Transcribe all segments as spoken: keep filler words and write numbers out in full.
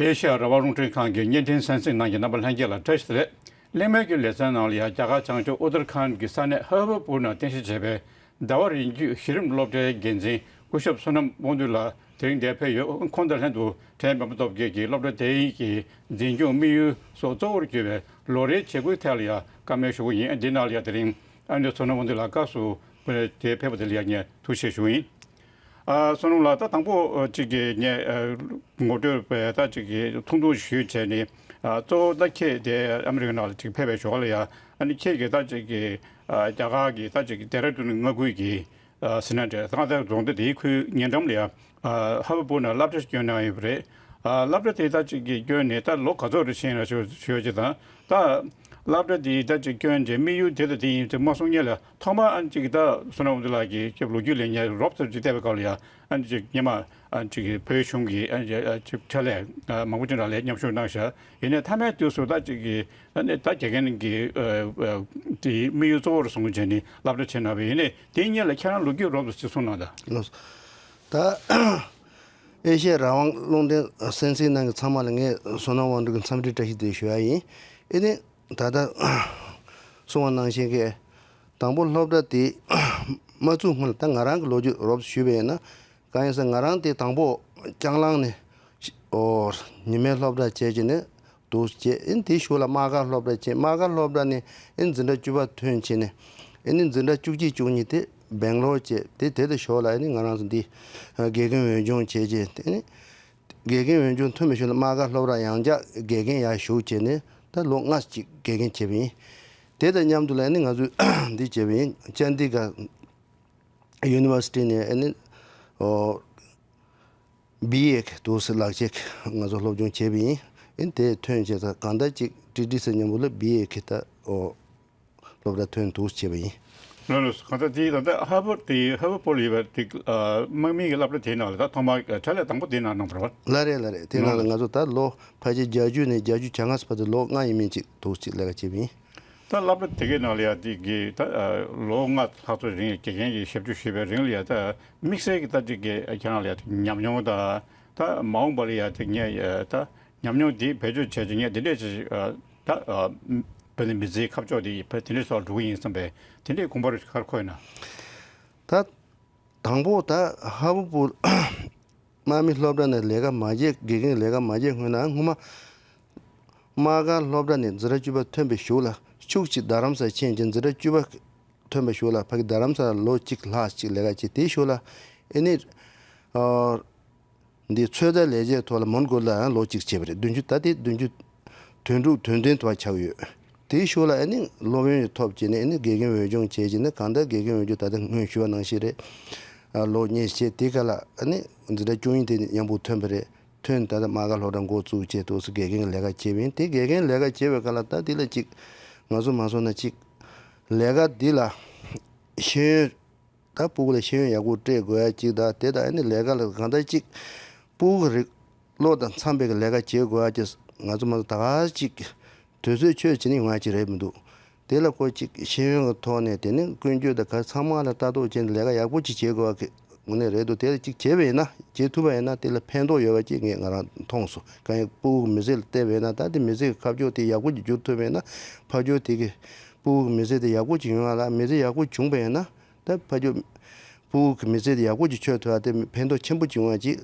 ཨེ་ཤ་ཡ་རང་དབང་རླུང་འཕྲིན་ཁང་གི་བརྙན་འཕྲིན་གསན་གཟིགས་གནང་མཁན་རྣམ་པ་ལྷན་རྒྱས་ལ་བཀྲ་ཤིས་བདེ་ལེགས། གླེང་མོལ་གྱི་ལེ་ཚན་ནང་ལ་ཡང་རྒྱ་གར་བྱང་ཕྱོགས་ཨུ་ཏར་ཁཱན་གྱི་ས་གནས་ཧ་བ་པུར་ནང་རྟེན་གཞི་བྱས་པའི་ཟླ་བ་རིམ་བརྒྱུད་གཞི་རིམ་སློབ་གྲྭའི་འགན་འཛིན་སྐུ་ཞབས་བསོད་ནམས་དབང་འདུས་ལགས་དེ་རིང་འདིར་ཕེབས་ཡོད། ཁོང་དང་ལྷན་དུ་ཕྲན་མེས་པོ་སྟོབས་རྒྱལ་གྱིས་སློབ་གྲྭ་དེའི་གི་འཛིན་སྐྱོང་དམིགས་ཡུལ་སོགས་གཙོ་བོར་གྱུར་པའི་ལོ་རེའི་བྱེད་སྒོའི་ཐད་ལ་ཡང་བཀའ་མོལ་ཞུ་གི་ཡིན། འདི་ནང་ལ་ཡང་དེ་རིང་ཨ་ནེ་བསོད་ནམས་དབང་འདུས་ལགས་སྐབས་སུ་དེར་ཕེབས་པ་དེ་ལ་ཡང་ངས་ཐུགས་རྗེ་ཆེ་ཞུ་ཡིན། ཨ་བསོད་ནམས་ལགས། ད་དང་པོ་ཨ་གཅིག་གི་ངས་ཨ་ངོ་སྤྲོད་པའི་ད་གཅིག་གི་ཐུང་ཐུང་ཞུས་བྱས་ནས། ཨ་གཙོ་བོ་ད་ཁྱེད་དེ་ཨ་མི་རི་ཀ་ནང་ལ་གཅིག་ཕེབས་པའི་ཞོར་ལ་ཡང་ཨ་ནི་ཁྱེད་ཀྱིས་ད་གཅིག་གི་ཨ་རྒྱ་གར་གྱི་ད་གཅིག་གི་ལྡེ་ར་ལྡུན་མངའ་ཁུལ་གྱི་ཨ་ཟེར་ན་འདྲ་ད་ང་ད་རྫོང་སྡེ་དེའི་ཁུལ་ཉེ་འགྲམ་ལ་ཡང་ཨ་ཧ་བ་པུར་ནང་སློབ་གྲྭ་ཞིག་བསྐྱོན་གནང་ཡོད་པ་རེད། ཨ་སློབ་གྲྭ་དེ་ད་གཅིག་གི་བསྐྱོན་ནས་ད་ལོ་ག་ཚོད་རེ་ཕྱིན་ན་ཞུ་ཞུ་ཡ་གཅིག་དང་། ད་སློབ་གྲྭ་དེ་ད་གཅིག་བསྐྱོན་རྗེས་དམིགས་ཡུལ་དེ་དང་དེ་ཡིན་ཚེ་མ་གསུང་སྔོན་ལ་ཐོག་མར་ཨ་ནི་གཅིག་ད་བསོད་ནམས་དབང་འདུས་ལགས་ཀྱིས་སྐྱབས་ལོ་རྒྱུས་ལས་ཉེ་རོབ་ཙམ་ཅིག་བལྟས་པའི་སྐབས་ལ་ཡང་ཨ་ནི་གཅིག་སྔོན་མ་ཨ་ནི་གཅིག་བོད་གཞུང་གི་ཨ་ནི་གཅིག་ཁྲལ་ལས་ཨ་མང་པོ་ཅིག་ནང་ལ་མཉམ་ཞུགས་གནང་ཤག་ཡིན་ནའི་མཐའ་མའི་དུས་སུ་ད་གཅིག་གི་ཨ་ནི་ད་དགེ་རྒན་གྱི་ཨ་ཨ་དེ་དམིགས་ཡུལ་གཙོ་བོར་བཟུང་བྱས་ནས་སློབ་གྲྭ་ཕྱིན་གནང་བས། ཡིན་ནའི་དེ་སྔོན་ལ་ཁྱེད་རང་ལོ་རྒྱུས་རོབ་ཙམ་ཅིག་གསུང་གནང་དང་། ལགས་སོ། ད་ཨེ་ཤེ་ཡ་རང་དབང་རླུང་འཕྲིན་གསན་གཟིགས་གནང་མཁན་ཚང་མ་ལ་ངས་བསོད་ནམས་དབང་འདུས་ཀྱི་འཚམས་འདྲི་བཀྲ་ཤིས་བདེ་ལེགས་ཞུ་ཡ་ཡིན། ཨེ་ནི་ད་ལྟ་གསུངས་པ་ནང་བཞིན་གྱི་དང་པོ་སློབ་གྲྭ་དེ་མ་བཙུགས་སྔོན་ལ་ད་ང་རང་གི་ལོ་རྒྱུས་རོབ་ཞུས་པ་ཡིན་ན། གང་ཡིན་ཟེར་ང་རང་དེ་དང་པོ་ལྕང་གླང་ནས་ཨོ་ཉི་མའི་སློབ་གྲྭ་བྱས་བྱས་ནས་འདུག་བྱས། ཨེ་ནི་དེའི་གཞུག་ལ་དམག་སྒར་སློབ་གྲྭ་བྱས། དམག་སྒར་སློབ་གྲྭ་ནས་ཨེ་ནི་འཛིན་གྲྭ་བཅུ་པ་ཐོན་བྱས་ནས་ཨེ་ནི་འཛིན་གྲྭ་བཅུ་གཅིག་བཅུ་གཉིས་དེ་སྦེང་ལོར་བྱས། དེ་དེ་དང་ཞོར་ལ་ཨེ་ནི་ང་རང་ཚོ་འདི་དགེ་རྒན་འོས་སྦྱོང་བྱས་བྱས། ཨེ་ནི་དགེ་རྒན་འོས་སྦྱོང་ཐོན་པའི་ཤུལ་ལ་དམག་སྒར་སློབ་གྲྭ་ཡང་བསྐྱར་དགེ་རྒན་ཡར་ཞུགས་བྱས་ནས་ད་ལོ་ལྔ་ཅིག་དགེ་རྒན་བྱས་པ་ཡིན། དེ་དང་མཉམ་དུ་ལ་ཨེ་ནི་ང་ཚོས་འདི་བྱས་པ་ཡིན། ཅན་དི་གྷར་ཡུ་ནི་ཝར་སི་ཊི་ནས་ཨེ་ནི་ཨོ་བི་ཨེ་གི་འདུག་སེ་ལག་ཁྱེར་ང་ཚོ་སློབ་སྦྱོང་བྱས་པ་ཡིན། ཨེ་ནི་དེ་ཐོན་བྱས་ཙང་གང་ལྟར་ཅིག་ཏི་ཏི་སི་མཉམ་པོ་ལ་བི་ཨེ་གི་ད་ཨོ་སློབ་གྲྭ་ཐོན་འདུག་བྱས་པ་ཡིན། ལགས་ལགས་སོ། གང་ལྟར་དེ་ད་ལྟ་ཧ་བར་དེ་ཧ་བར་པོ་ལ་ཡོད་པ་དེ་ཨ་དམག་མི་གི་སློབ་གྲྭ་དེའི་ནང་ལ་ད་ཐོག་མར་ཨ་ཕྱག་ལས་དང་པོ་དེའི་ནང་གནང་བ་རེད་པ། ལགས་རེད་ལགས་རེད། དེའི་ནང་ལ་ང་ཚོ་ད་ལོ་ཕལ་ཆེར་བརྒྱད་ཅུ་ནས་བརྒྱད་ཅུ་གྱ་ལྔ་བར་དུ་ལོ་ལྔ་ཡས་མས་ཅིག་འདུག་སེ་ལས་ཀ་བྱས་པ་ཡིན། ད་སློབ་གྲྭ་དེ་གའི་ནང་ལ་ཡ་དེ་གི་ད་ལོ་ལྔ་ལྷག་ཙམ་རིང་དགེ་རྒན་གྱི་ཞབས་ཞུ་ཞུས་པའི་རིང་ལ་ཡ་ད་དམིགས་བསལ་གྱི་ད་ཅིག་གི་ཁྱེད་རང་ལ་ཡ་ད་ཉམས་མྱོང་དང་ད་མ་འོངས་པ་ལ་ཡ་ད་ངས་ཡ་ད་ཉམས་མྱོང་འདི་བེད་སྤྱོད་བྱས་ཅིག་ངས་འདི་འདྲས་ཅིག་ད་བོད་ནས་མི་ཚེའི་ཁ་ཕྱོགས་འདི་བོད་དེ་འདྲས་སོགས་འགྲོ་གི་ཡིན་བསམ་པའི་དེ་འདྲས་དགོངས་པ་རུ་ག་རེ་འཁོར་ཡོད་ན། ད་དང་པོ་ད་ཧ་བ་པུར་དམག་མི་སློབ་གྲྭ་ནས་ལས་ཀ་མ་བྱས། དགེ་རྒན་ལས་ཀ་མ་བྱས་སྔོན་ན་སྔོན་མ་དམག་སྒར་སློབ་གྲྭ་ནས་འཛིན་གྲྭ་བཅུ་པ་ཐོན་པའི་གཞུག་ལ་ཕྱུག་ཅིག་རྡ་རམ་ས་ལ་ཕྱིན་ཅིང་འཛིན་གྲྭ་བཅུ་པ་ཐོན་པའི་གཞུག་ལ་ཕ་གི་རྡ་རམ་ས་ལ་ལོ་གཅིག་ལྷག་ཅིག་ལས་ཀ་བྱས། དེའི་གཞུག་ལ་ཨེ་ནི་ཨ་འདི་ཚོད་ལྟ་ལས་བྱེད་ཐོག་ལ་མོན་གྷོ་ལ་ཡང་ལོ་གཅིག་བྱས་པ་རེད། བདུན་ཅུ་ད་ལྟའི་བདུན་ཅུ་དོན་དྲུག་དོན་བདུན་དུ་ཆགས་ཡོད། དེའི་གཞུག་ལ་ཨེ་ནི་སློབ་ཡོན་ཐོབ་བྱས་ནས་ཨེ་ནི་དགེ་རྒན་འོས་སྦྱོང་བྱས་བྱས་ནས་གང་ལྟར་དགེ་རྒན་འོས་སྦྱོང་ད་ལྟ་སྔོན་ཞུས་པ་ནང་བཞིན་རེད། ཨ་ལོ་གཉིས་བྱས་དེ་ག་ལ་ཨ་ནི་འཛིན་གྲྭ་བཅུ་གཉིས་དེ་མཉམ་པོ་ཐོན་པ་རེད། ཐོན་ད་ལྟ་དམག་སྒར་སློབ་གྲྭ་འགོ་བཙུགས་བྱས་འདུག་སེ་དགེ་རྒན་གྱི་ལས་ཀ་བྱས་པ་ཡིན། དེ་དགེ་རྒན་ལས་ཀ་བྱས་པའི་སྐབས་ལ་ད་དེ་ལ་ཅིག་ང་ཚོ་མ་སོང་ན་ཅིག་ལས་ཀ་འདི་ལ་ཤེས་ཡོན་ད་ཕྲུ་གུ་ལ་ཤེས་ཡོན་ཡག་པོ་སྤྲད་དགོས་ཡ་ཅིག་དང་། དེ་དང་ཨ་ནི་ལས་ཀ་ལ་གང་ལྟར་ཅིག་ཕྲུ་གུ་རིགས་བློ་དང་འཚམ་པའི་གི་ལས་ཀ་བྱེད་དགོས་ཡ་ཅིག་ང་ཚོ་མ་གཏོགས་ད་ག་ཅིག་དུས་ཚོད་ཆོད་བྱེད་ནི་ཡོང་ཡ་ཅིག་རེད་མི་འདུག་དེ་ལ་ཁོ་ཅིག་ཤེས་ཡོན་གྱི་ཐོག་ནས་དེ་ནི་ཀུན་སྤྱོད་དང་ག་ཚང་མ་ལ་ལྟ་རྟོག་བྱས་ནས་ལས་ཀ་ཡག་པོ་ཅིག་བྱེད་དགོས་པ་གི་དངོས་གནས་རེད་འདུག་དེ་ལ་ཅིག་བྱས་པ་ཡིན་ན། བྱེད་ཐུབ་པ་ཡིན་ན་དེ་ལ་ཕན་ཐོགས་ཡོད་པ་ཅིག་ངས་ང་རང་མཐོང་སོང་། གང་ཡིན་ཕྲུ་གུ་མི་ཚེ་ལ་བལྟས་པ་ཡིན་ན། ད་དེ་མི་ཚེ་གི་ཁ་ཕྱོགས་དེ་ཡག་པོ་ཅིག་བསྒྱུར་ཐུབ་པ་ཡིན་ན། ཕ་ཕྱོགས་དེ་གི་ཕྲུ་གུ་གི་མི་ཚེ་དེ་ཡག་པོ་ཅིག་ཡོང་བ་ལ། མི་ཚེ་ཡག་པོ་བྱུང་པ་ཡིན་ན་ད་ཕ་ཕྱོགས་ཕྲུ་གུ་གི་མི་ཚེ་དེ་ཡག་པོ་ཅིག་ཆོད་ཐུབ་པ་དེ་ཕན་ཐོགས་ཆེན་པོ་ཅིག་ཡོང་བ་ཅིག་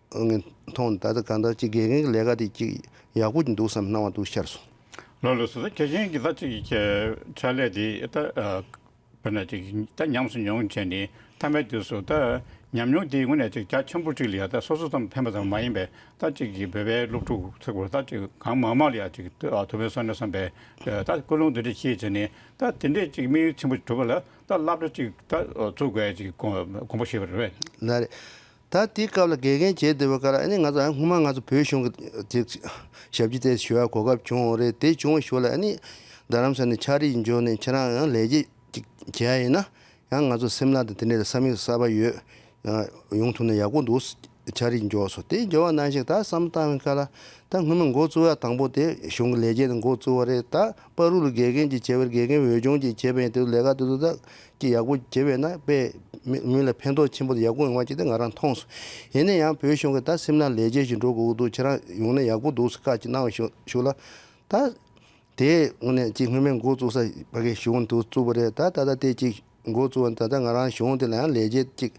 ངས་མཐོང་། ད་ལྟ་གང་ལྟར་ཅིག་དགེ་རྒན་གྱི་ལས་ཀ་དེ་ཅིག་ཡག་པོ་ཅིག་འདུག་བསམ་སྣང་བ་འདུག་ཤར་སོང་། ལགས་ལགས་སོ། ད་དགེ་རྒན་གྱི་ད་ཅིག་ཕྱག་ལས་དེ་ད་ཨ་དཔེར་ན་ཅིག་ད་ཉམས་སུ་མྱོང་བྱས་ནས་མཐའ་མའི་དུས་སུ་ད་ཉམས་མྱོང་དེའི་ངོས་ནས་ཅིག་རྒྱ་ཆེན་པོ་ཅིག་ལ་ཡ་ད་སོ་སོ་ཙམ་ཕན་པ་ཙམ་མ་ཡིན་པའི་ད་ཅིག་གི་བོད་པའི་སློབ་ཕྲུག་ཚོ་ལ་ད་ཅིག་གང་མང་མང་ལ་ཡ་ཅིག་ཐུབ་པའི་བསམ་བློ་བསམ་པའི་ད་ཀུན་སློང་འདི་འདྲ་ཅིག་བྱས་ནས་ད་དེ་འདྲས་ཅིག་དམིགས་ཡུལ་ཆེན་པོ་གྲུབ་པ་ལ་ད་སློབ་གྲྭ་ཅིག་ད་བཙུགས་དགོས་ཅིག་དགོངས་པ་བཞེས་པ་རེད། ལགས་རེད། ད་དེའི་སྐབས་ལ་དགེ་རྒན་བྱས་བསྡད་པའི་སྐབས་ལ་ཨ་ནི་ང་ཚོ་ཨ་སྔོན་མ་ང་ཚོ་བོད་གཞུང་གི་ཅིག་ཞབས་ཕྱི་དེ་ཞུ་བའི་གོ་སྐབས་བྱུང་བ་རེད། དེ་བྱུང་བའི་ཞོར་ལ་ཨ་ནི་རྡ་རམ་ས་ནས་ཕྱག་བྲིས་འབྱོར་ནས་ཁྱེད་རང་ཡང་ལས་བྱེད་ཅིག་བྱས་ཡིན་ན་ཡང་ང་ཚོ་སིམ་ལ་དང་དེ་འདྲའི་ས་མིག་གསར་པ་ཡོད། ཡང་ཡོང་ཐུབ་ན་ཡག་པོ་འདུག་ ཕྱག་རིས་འབྱོར་སོང་། དེ་འབྱོར་བ་ནང་བཞིན་ད་བསམ་བློ་བཏང་བའི་ཁ་ལ། ད་སྔོན་མ་འགོ་བཙུགས་ཡ་དང་པོ་དེ་གཞུང་གི་ལས་བྱེད་དེ་འགོ་བཙུགས་པ་རེད། ད་བར་དུ་ལ་དགེ་རྒན་གྱིས་བྱས་པར་དགེ་རྒན་འོས་སྦྱོང་གྱིས་བྱས་པ་ཡིན་དུས་ལས་ཀ་དེ་ཚོ་ད་ཅིག་ཡག་པོ་བྱས་པས་ན་དཔེ་མི་མི་ལ་ཕན་ཐོགས་ཆེན་པོ་དང་ཡག་པོ་ཡོང་བ་ཅིག་དེ་ང་རང་མཐོང་སོང་། ཡིན་ན་ཡང་བོད་གཞུང་གི་ད་སིམ་ལ་ལས་བྱེད་ཞིག་འགྲོ་དགོས་ཀྱི་འདུག་ཁྱེད་རང་ཡོང་ན་ཡག་པོ་འདུག་ཟེར་བཀའ་ཅིག་གནང་བ་ཞུ་ཞུ་ལ། ད་དེ་དངོས་གནས་ཅིག་སྔོན་མའི་འགོ་བཙུགས་ས་ཕ་གི་གཞུང་དུ་བཙུགས་པ་རེད། ད་ད་ལྟ་དེ་ཅིག་འགོ་བཙུགས་པ་ད་ལྟ་ང་རང་གཞུང་དེ་ལ་ཡང་ལས་བྱེད་ཅིག་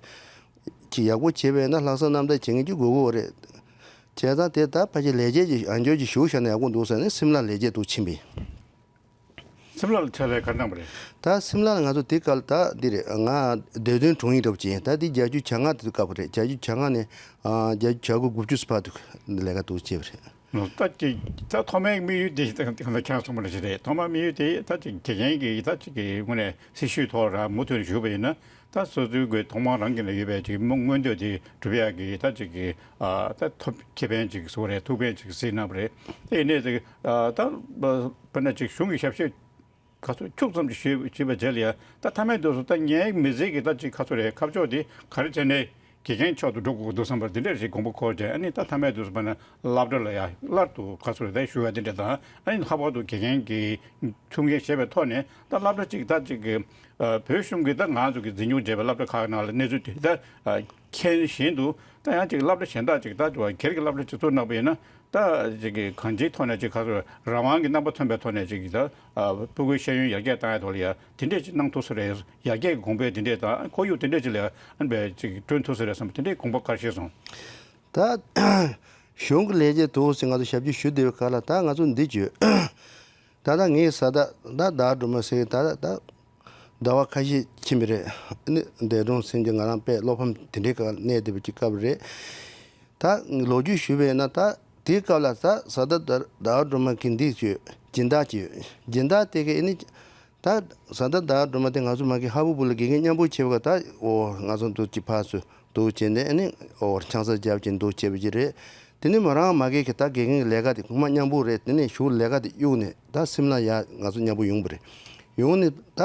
ཅིག་ཡག་པོ་བྱས་པས་ན་ལྷག་བསམ་རྣམ་དག་བྱེད་མཁན་ཅིག་དགོས་ཀྱི་ཡོད་རེད། བྱས་ཙང་དེ་ད་ཕལ་ཆེར་ལས་བྱེད་ཀྱི་ཨ་འཇོག་ཅིག་ཞུ་བཞག་ན་ཡག་པོ་འདུག་ཟེར་ནས་སིམ་ལ་ལས་བྱེད་དུ་ཕྱིན་པས། སིམ་ལ་ལ་ཕྱག་ལས་ག་རེ་གནང་བ་རེད། ད་སིམ་ལ་ལ་ང་ཚོ་དེ་སྐབས་ད་འདི་རེད། ང་བདེ་དོན་དྲུང་ཡིག་འདྲ་པོ་ཅིག་ཡིན། ད་འདི་བརྒྱད་ཅུ་གྱ་ལྔ་དེ་སྐབས་རེད། བརྒྱད་ཅུ་གྱ་ལྔ་ནས་ཨ་བརྒྱད་ཅུ་གྱ་དགུ་དགུ་བཅུ་ཙམ་བར་དུ་ལས་ཀ་དུ་བྱས་པ་རེད། ད་ཅིག་ད་ཐོག་མའི་དམིགས་ཡུལ་དེ་ད་ག་ད་ཁྱེད་རང་གསུངས་པ་ནང་བཞིན་རེད། ཐོག་མའི་དམིགས་ཡུལ་དེ་ད་ཅིག་དགེ་རྒན་གྱི་ད་ཅིག་གི་དངོས་གནས་སྲི་ཞུའི་ཐོག་ར་མུ་མཐུད་ནས་ཞུགས་པ་ཡིན་ན། ད་སོ་སོའི་གི་ཐོག་མར་རང་གི་ལ་ཡོད་པའི་ཅིག་མ་མངོན་འདོད་དེ་སྒྲུབ་ཡག་གི་ད་ཅིག་གི་ཨ་ད་ཐོབ་ཁེ་ཕན་ཅིག་བཟོ་བ་རེད། ཐུགས་ཕན་ཅིག་གཟིགས་གནང་བ་རེད། དེ་ཡིན་ནའི་ཅིག་ཨ་ད་དཔེར་ན་ཅིག་གཞུང་གི་ཞབས་ཕྱི་ག་ཚོད་ཁྱུག་ཙམ་ཅིག་ཞུས་ཞུས་པ་རྗེས་ལ་ཡ། ད་མཐའ་མའི་དུས་སུ་ད་ངའི་མི་ཚེ་གི་ད་ཅིག་ག་ཚོད་རེད། ཁ་ཕྱོགས་དེ་ག་རེ་བྱས་ནས་དགེ་རྒན་མཆོག་ཏུ་འགྲོ་དགོས་ཀྱི་འདུག་བསམ་པ་འདི་འདྲ་ཞིག་དགོངས་པ་འཁོར་རྗེས། ཨ་ནི་ད་མཐའ་མའི་དུས་སུ་དཔེར་ན་སློབ་གྲྭ་ལ་ཡ་སླར་དུ་ག་ཚོད་རེད་ཞུ་བ་འདི་འདྲ་དང་། ཨ་ནི་ལྷག་པར་དུ་དགེ་རྒན་གྱི་ཐུགས་འགན་བཞེས་པའི་ཐོག་ནས་ད་སློབ་གྲྭ་གཅིག་ད་གཅིག་གི་ཨ་བོད་གཞུང་གི་ད་ང་ཚོ་གི་འཛིན་སྐྱོང་བྱས་པའི་སློབ་གྲྭ་ཁག་ནང་ལ་གནས་ཚུལ་དེ་ད་ཨ་མཁྱེན་བཞིན་དུ། ད་ཡང་གཅིག་སློབ་གྲྭ་གཞན་དག་ཅིག་ད་སྒེར་གྱི་སློབ་གྲྭ་ཅིག་བཙུགས་གནང་པ་ཡིན་ན། ད་ཅིག་གི་གང་ཅིའི་ཐོག་ནས་ཅིག་ཁ་སོ་རང་དབང་གི་རྣམ་པ་མཚོན་པའི་ཐོག་ནས་ཅིག་གི་ད་ཨ་ཕྲུ་གུའི་ཤེས་ཡོན་ཡར་རྒྱས་བཏང་ཡ་ཐོག་ལ་ཡ་དེ་འདྲས་ཅིག་གནང་ཐུབ་ས་རེད། ཡར་རྒྱས་ཀྱི་གོང་འཕེལ་དེ་འདྲས་དང་ཁོར་ཡུག་དེ་འདྲས་ཅིག་ལ་ཡ་ཨ་ནི་བས་ཅིག་བསྐྲུན་ཐུབ་ས་རེད་བསམ་པ་དེ་འདྲས་དགོངས་པ་དགའ་ཤོས་སོང་། ད་གཞུང་གི་ལས་བྱེད་འདུག་ཟེར་ང་ཚོ་ཞབས་ཕྱི་ཞུ་བསྡད་པའི་སྐབས་ལ་ད་ང་ཚོ་འདི་བརྗོད། ད་ལྟ་ངའི་བཟའ་ཟླ་ད་ཟླ་བ་སྒྲོལ་མ་ཟེར་ད་ད་ཟླ་བ་ཁ་ཤས་ཕྱིན་པ་རེད། ཨ་ནི་འདས་གྲོངས་ཟིན་གྱི་ང་རང་དཔེ་བློ་ཕམ་དེ་འདྲའི་སྐབས་གནས་བསྡད་པའི་སྐབས་རེད། ད་ལོ་རྒྱུས་ཞུས་པས་ན་ད་དེའི་སྐབས་ལ་ད་བཟའ་ཟླ་ཟླ་བ་སྒྲོལ་མ་གི་འདི་ཡོད། སྦྱིན་བདག་ཅིག་ཡོད། སྦྱིན་བདག་དེ་གས་ཨ་ནི་ད་བཟའ་ཟླ་ཟླ་བ་སྒྲོལ་མ་དེ་ང་ཚོ་མ་གི་ཧ་བུ་བུ་ལ་དགེ་རྒན་མཉམ་པོ་བྱེད་པ་ད་འོ་ང་ཚོ་འདུག་ཅིག་ཕར་ཚུར་འདུག་བྱས་ནས་ཨ་ནི་འོ་ཆང་ས་བརྒྱབ་ཅིག་འདུག་བྱས་པ་ཅིག་རེད། དེ་ནི་མོ་རང་མ་གི་གི་ད་དགེ་རྒན་གྱི་ལས་ཀ་དེ་ཁོང་མ་མཉམ་པོ་རེད། དེ་ནས་གཞུག་ལས་ཀ་དེ་གཡུགས་ནས་ད་སིམ་ལ་ཡ་ང་ཚོ་མཉམ་པོ་ཡོང་པ་རེད། ཡོང་ནས་ད་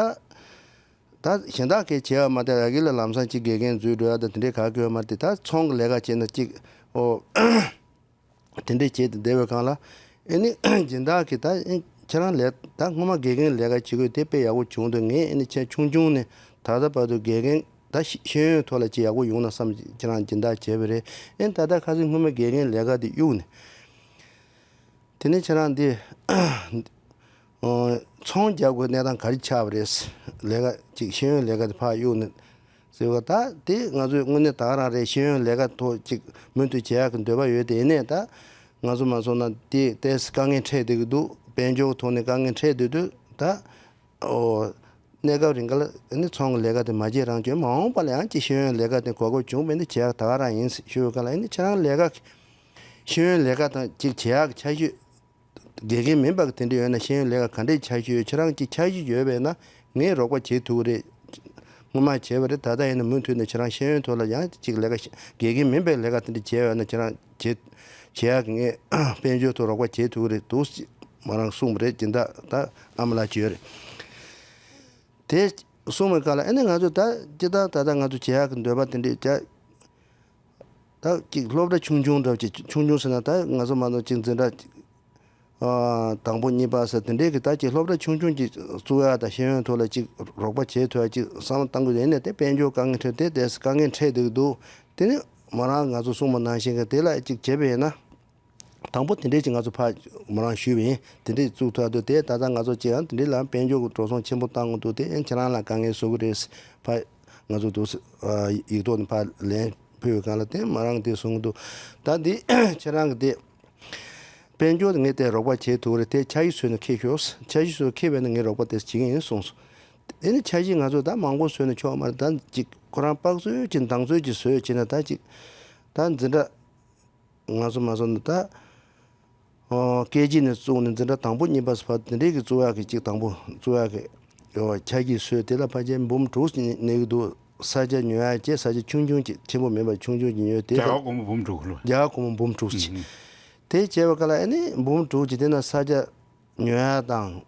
ད་གཞན་དག་གིས་བྱས་པ་མ་གཏོགས་ཡ་གི་ལ་ལམ་སང་ཅིག་དགེ་རྒན་འཛུལ་འགྲོ་ཡ་ད་དེ་འདྲའི་ག་གི་ཡོད་མ་རེད། ད་ཚོང་གི་ལས་ཀ་བྱས་ན་ཅིག་འོ། དེ་འདྲས་བྱས་ཏེ་བསྡད་པའི་སྒང་ལ་ཨེ་ནི་སྦྱིན་བདག་གིས་ད་ཨེ་ཁྱེད་རང་ལས་ད་སྔོན་མ་དགེ་རྒན་ལས་ཀ་བྱེད་དགོས་དེ་དཔེ་ཡག་པོ་བྱུང་འདུག་ངས་ཨེ་ནི་ཁྱེད་ཆུང་ཆུང་ནས་ད་ལྟ་བར་དུ་དགེ་རྒན་ད་ཤེས་ཤེས་ཡོན་ཐོག་ལ་ཅིག་ཡག་པོ་ཡོང་ན་བསམ་ཁྱེད་རང་སྦྱིན་བདག་བྱས་པ་རེད། ཨེ་ད་ལྟ་ཁ་སང་སྔོན་མ་དགེ་རྒན་ལས་ཀ་དེ་གཡུགས་ནས་དེ་ནས་ཁྱེད་རང་འདི་ཚོང་རྒྱག་དགོས་གནས་སྟངས་ག་རེ་ཆགས་པ་རེད། ལས་ཀ་ཅིག་ཤེས་ཡོན་ལས་ཀ་དེ་ཕར་གཡུགས་ནས། ཟེར་བ་ད་དེ་ང་ཚོས་དངོས་གནས་ད་ག་རང་རེད། ཤེས་ཡོན་ལས་ཀ་ཐོག་ཅིག་མུ་མཐུད་བྱེད་ཡག་གི་འདོད་པ་ཡོད་དེ་ཡིན་ནའི་ད་ང་ཚོ་མ་སོང་ན་དེ་ཏོག་ཙམ་དཀའ་ངལ་འཕྲད་བསྡད་ཀྱི་འདུག་དཔལ་འབྱོར་ཐོག་ནས་དཀའ་ངལ་འཕྲད་བསྡད་དུས་ད་ཨོ་གནས་སྐབས་རིང་ག་ལ་ཨ་ནི་ཚོང་གི་ལས་ཀ་དེ་མ་བྱེད་རང་བྱོས། མ་འོངས་པ་ལ་ཡང་ཅིག་ཤེས་ཡོན་ལས་ཀ་དེ་གོ་སྐབས་བྱུང་བས་ནི་བྱེད་ཡག་ད་ག་རང་ཡིན་ཞུ་བའི་སྐབས་ལ་ཨ་ནི་ཁྱེད་རང་ལས་ཀ་ཤེས་ཡོན་ལས་ཀ་དང་ཅིག་བྱེད་ཡག་གི་ཆ་ཤས། དགེ་རྒན་མིན་པ་གི་དེ་འདྲ་ཡོད་ན་ཤེས་ཡོན་ལས་ཀ་ག་འདྲས་ཆ་ཤས་ཡོད། ཁྱེད་རང་གི་ཆ་ཤས་ཡོད་པས་ན་ངས་རོགས་པ་བྱེད་ཐུབ་ཀྱི་རེད། སྔོན་མ་བྱས་པ་རེད། ད་ལྟ་ཡིན་ན་མུ་མཐུད་ནས་ཁྱེད་རང་ཤེས་ཡོན་ཐོག་ལ་ཡང་ཅིག་ལས་ཀ་ཤ་དགེ་རྒན་མིན་པའི་ལས་ཀ་དེ་འདྲ་བྱས་ཡོད་ན་ཁྱེད་རང་བྱེད་བྱེད་ཡག་གི་ངས་དཔལ་འབྱོར་ཐོག་རོགས་པ་བྱེད་ཐུབ་ཀྱི་རེད་འདུག་ཅེས་མོ་རང་གསུངས་པ་རེད། སྦྱིན་བདག་ད་ཨ་མ་ལགས་ཅིག་ཡོད་རེད། དེ་གསུངས་པའི་སྐབས་ལ་ཨ་ནི་ང་ཚོ་ད་སྤྱིར་བཏང་ད་ལྟ་ང་ཚོ་བྱེད་ཡག་གི་འདོད་པ་དེ་འདྲས་བྱ། ད་ཅིག་སློབ་གྲྭ་ཆུང་ཆུང་འདྲ་བོ་ཅིག་ཆུང་ཆུང་ཟེར་ན་ད་ང་ཚོ་མ་གཏོགས་ཅིག་འཛིན་གྲྭ་ཨ་དང་པོ་གཉིས་པ་ཟེར་དེ་འདྲའི་གི་ད་ཅིག་སློབ་གྲྭ་ཆུང་ཆུང་ཅིག་བཙུགས་ཡ་དང་ཤེས་ཡོན་ཐོག་ལ་ཅིག་རོགས་པ་བྱེད་ཐུབ་ཡ་ཅིག་བསམ་བློ་བཏང་དགོས་ཡིན་ནའི་དེ་དཔལ་འབྱོར་དཀའ་ངལ་འཕྲད་དེ་དཀའ་ངལ་འཕྲད་བསྡད་ཀྱི་འདུག་དེ་ནི་མོ་རང་ང་ཚོ་གསུངས་པ་ནང་བཞིན་གི་དེ་ལ་ཅིག་བྱས་པ་ཡིན་ན། དང་པོ་དེ་འདྲས་ཅིག་ང་ཚོ་ཕར་མོ་རང་ཞུས་པ་ཡིན། དེ་འདྲས་བཙུགས་ཐུབ་ཡ་འདུག་དེ་ད་ལྟ་ང་ཚོ་ཅིག་ཡང་དེ་འདྲས་ལ་དཔལ་འབྱོར་གྱི་འགྲོ་སོང་ཆེན་པོ་བཏང་དགོས་འདུག་དེ་ཡང་ཁྱེད་རང་ལ་དཀའ་ངལ་བཟོ་གི་རེད། ཕར་ང་ཚོ་འདུག་ཡིག་ཐོག་ནས་ཕར་ལན་ཕུལ་བའི་སྒང་ལ་དེ་མོ་རང་དེ་གསུང་གི་འདུག་ད་འདི་ཁྱེད་རང་གི་དེ། དཔལ་འབྱོར་ངས་དེ་རོགས་པ་བྱེད་ཐུབ་རེད། དེ་འཆར་གཞི་བཟོས་ནས་འཁྱེར་ཤོག་འཆར་གཞི་བཟོས་འཁྱེར་བས་ན་ངས་རོགས་པ་དེ་བྱེད་ཀྱི་ཡིན་གསུངས་སོང་། དེ་ནི་འཆར་གཞི་ང་ཚོ་ད་མང་པོ་བཟོས་ནས་ཆོག་མ་རེད། ད་ཅིག་ཁོ་རང་དཔག་ཚོད་ཅིག་འདང་ཚོད་ཅིག་བཟོས་བྱས་ན་ད་ཅིག་ད་འཛིན་གྲྭ་ང་ཚོ་མ་བཟོ་ན་ད་ཨོ་ཀེ་ཇི་ནས་བཙུགས་ནས་འཛིན་གྲྭ་དང་པོ་གཉིས་པ་བར་དེ་འདྲའི་གི་བཙུགས་ཡག་གི་ཅིག་དང་པོ་བཙུགས་ཡག་གི་ཨོ་འཆར་གཞི་བཟོས། དེ་ལ་ཕལ་ཆེར་འབུམ་དྲུག་ཅིག་གནས་ཀྱི་འདུག་ས་ཆ་ཉོ་ཡག་བྱས་ས་ཆ་ཆུང་ཆུང་ཅིག་ཆེན་པོ་མིན་པ་ཆུང་ཆུང་ཅིག་ཉོས་དེ་རྒྱ་གར་སྒོར་མོ་འབུམ་དྲུག་ལོ། རྒྱ་གར་སྒོར་མོ་འབུམ་དྲུག་ཅིག་ཨུ་ཧུ། དེ་བྱས་པའི་སྐབས་ལ་ཨ་ནི་འབུམ་དྲུག་ཅིག་དེ་ན་ས་ཆ་ཉོ་ཡག་དང་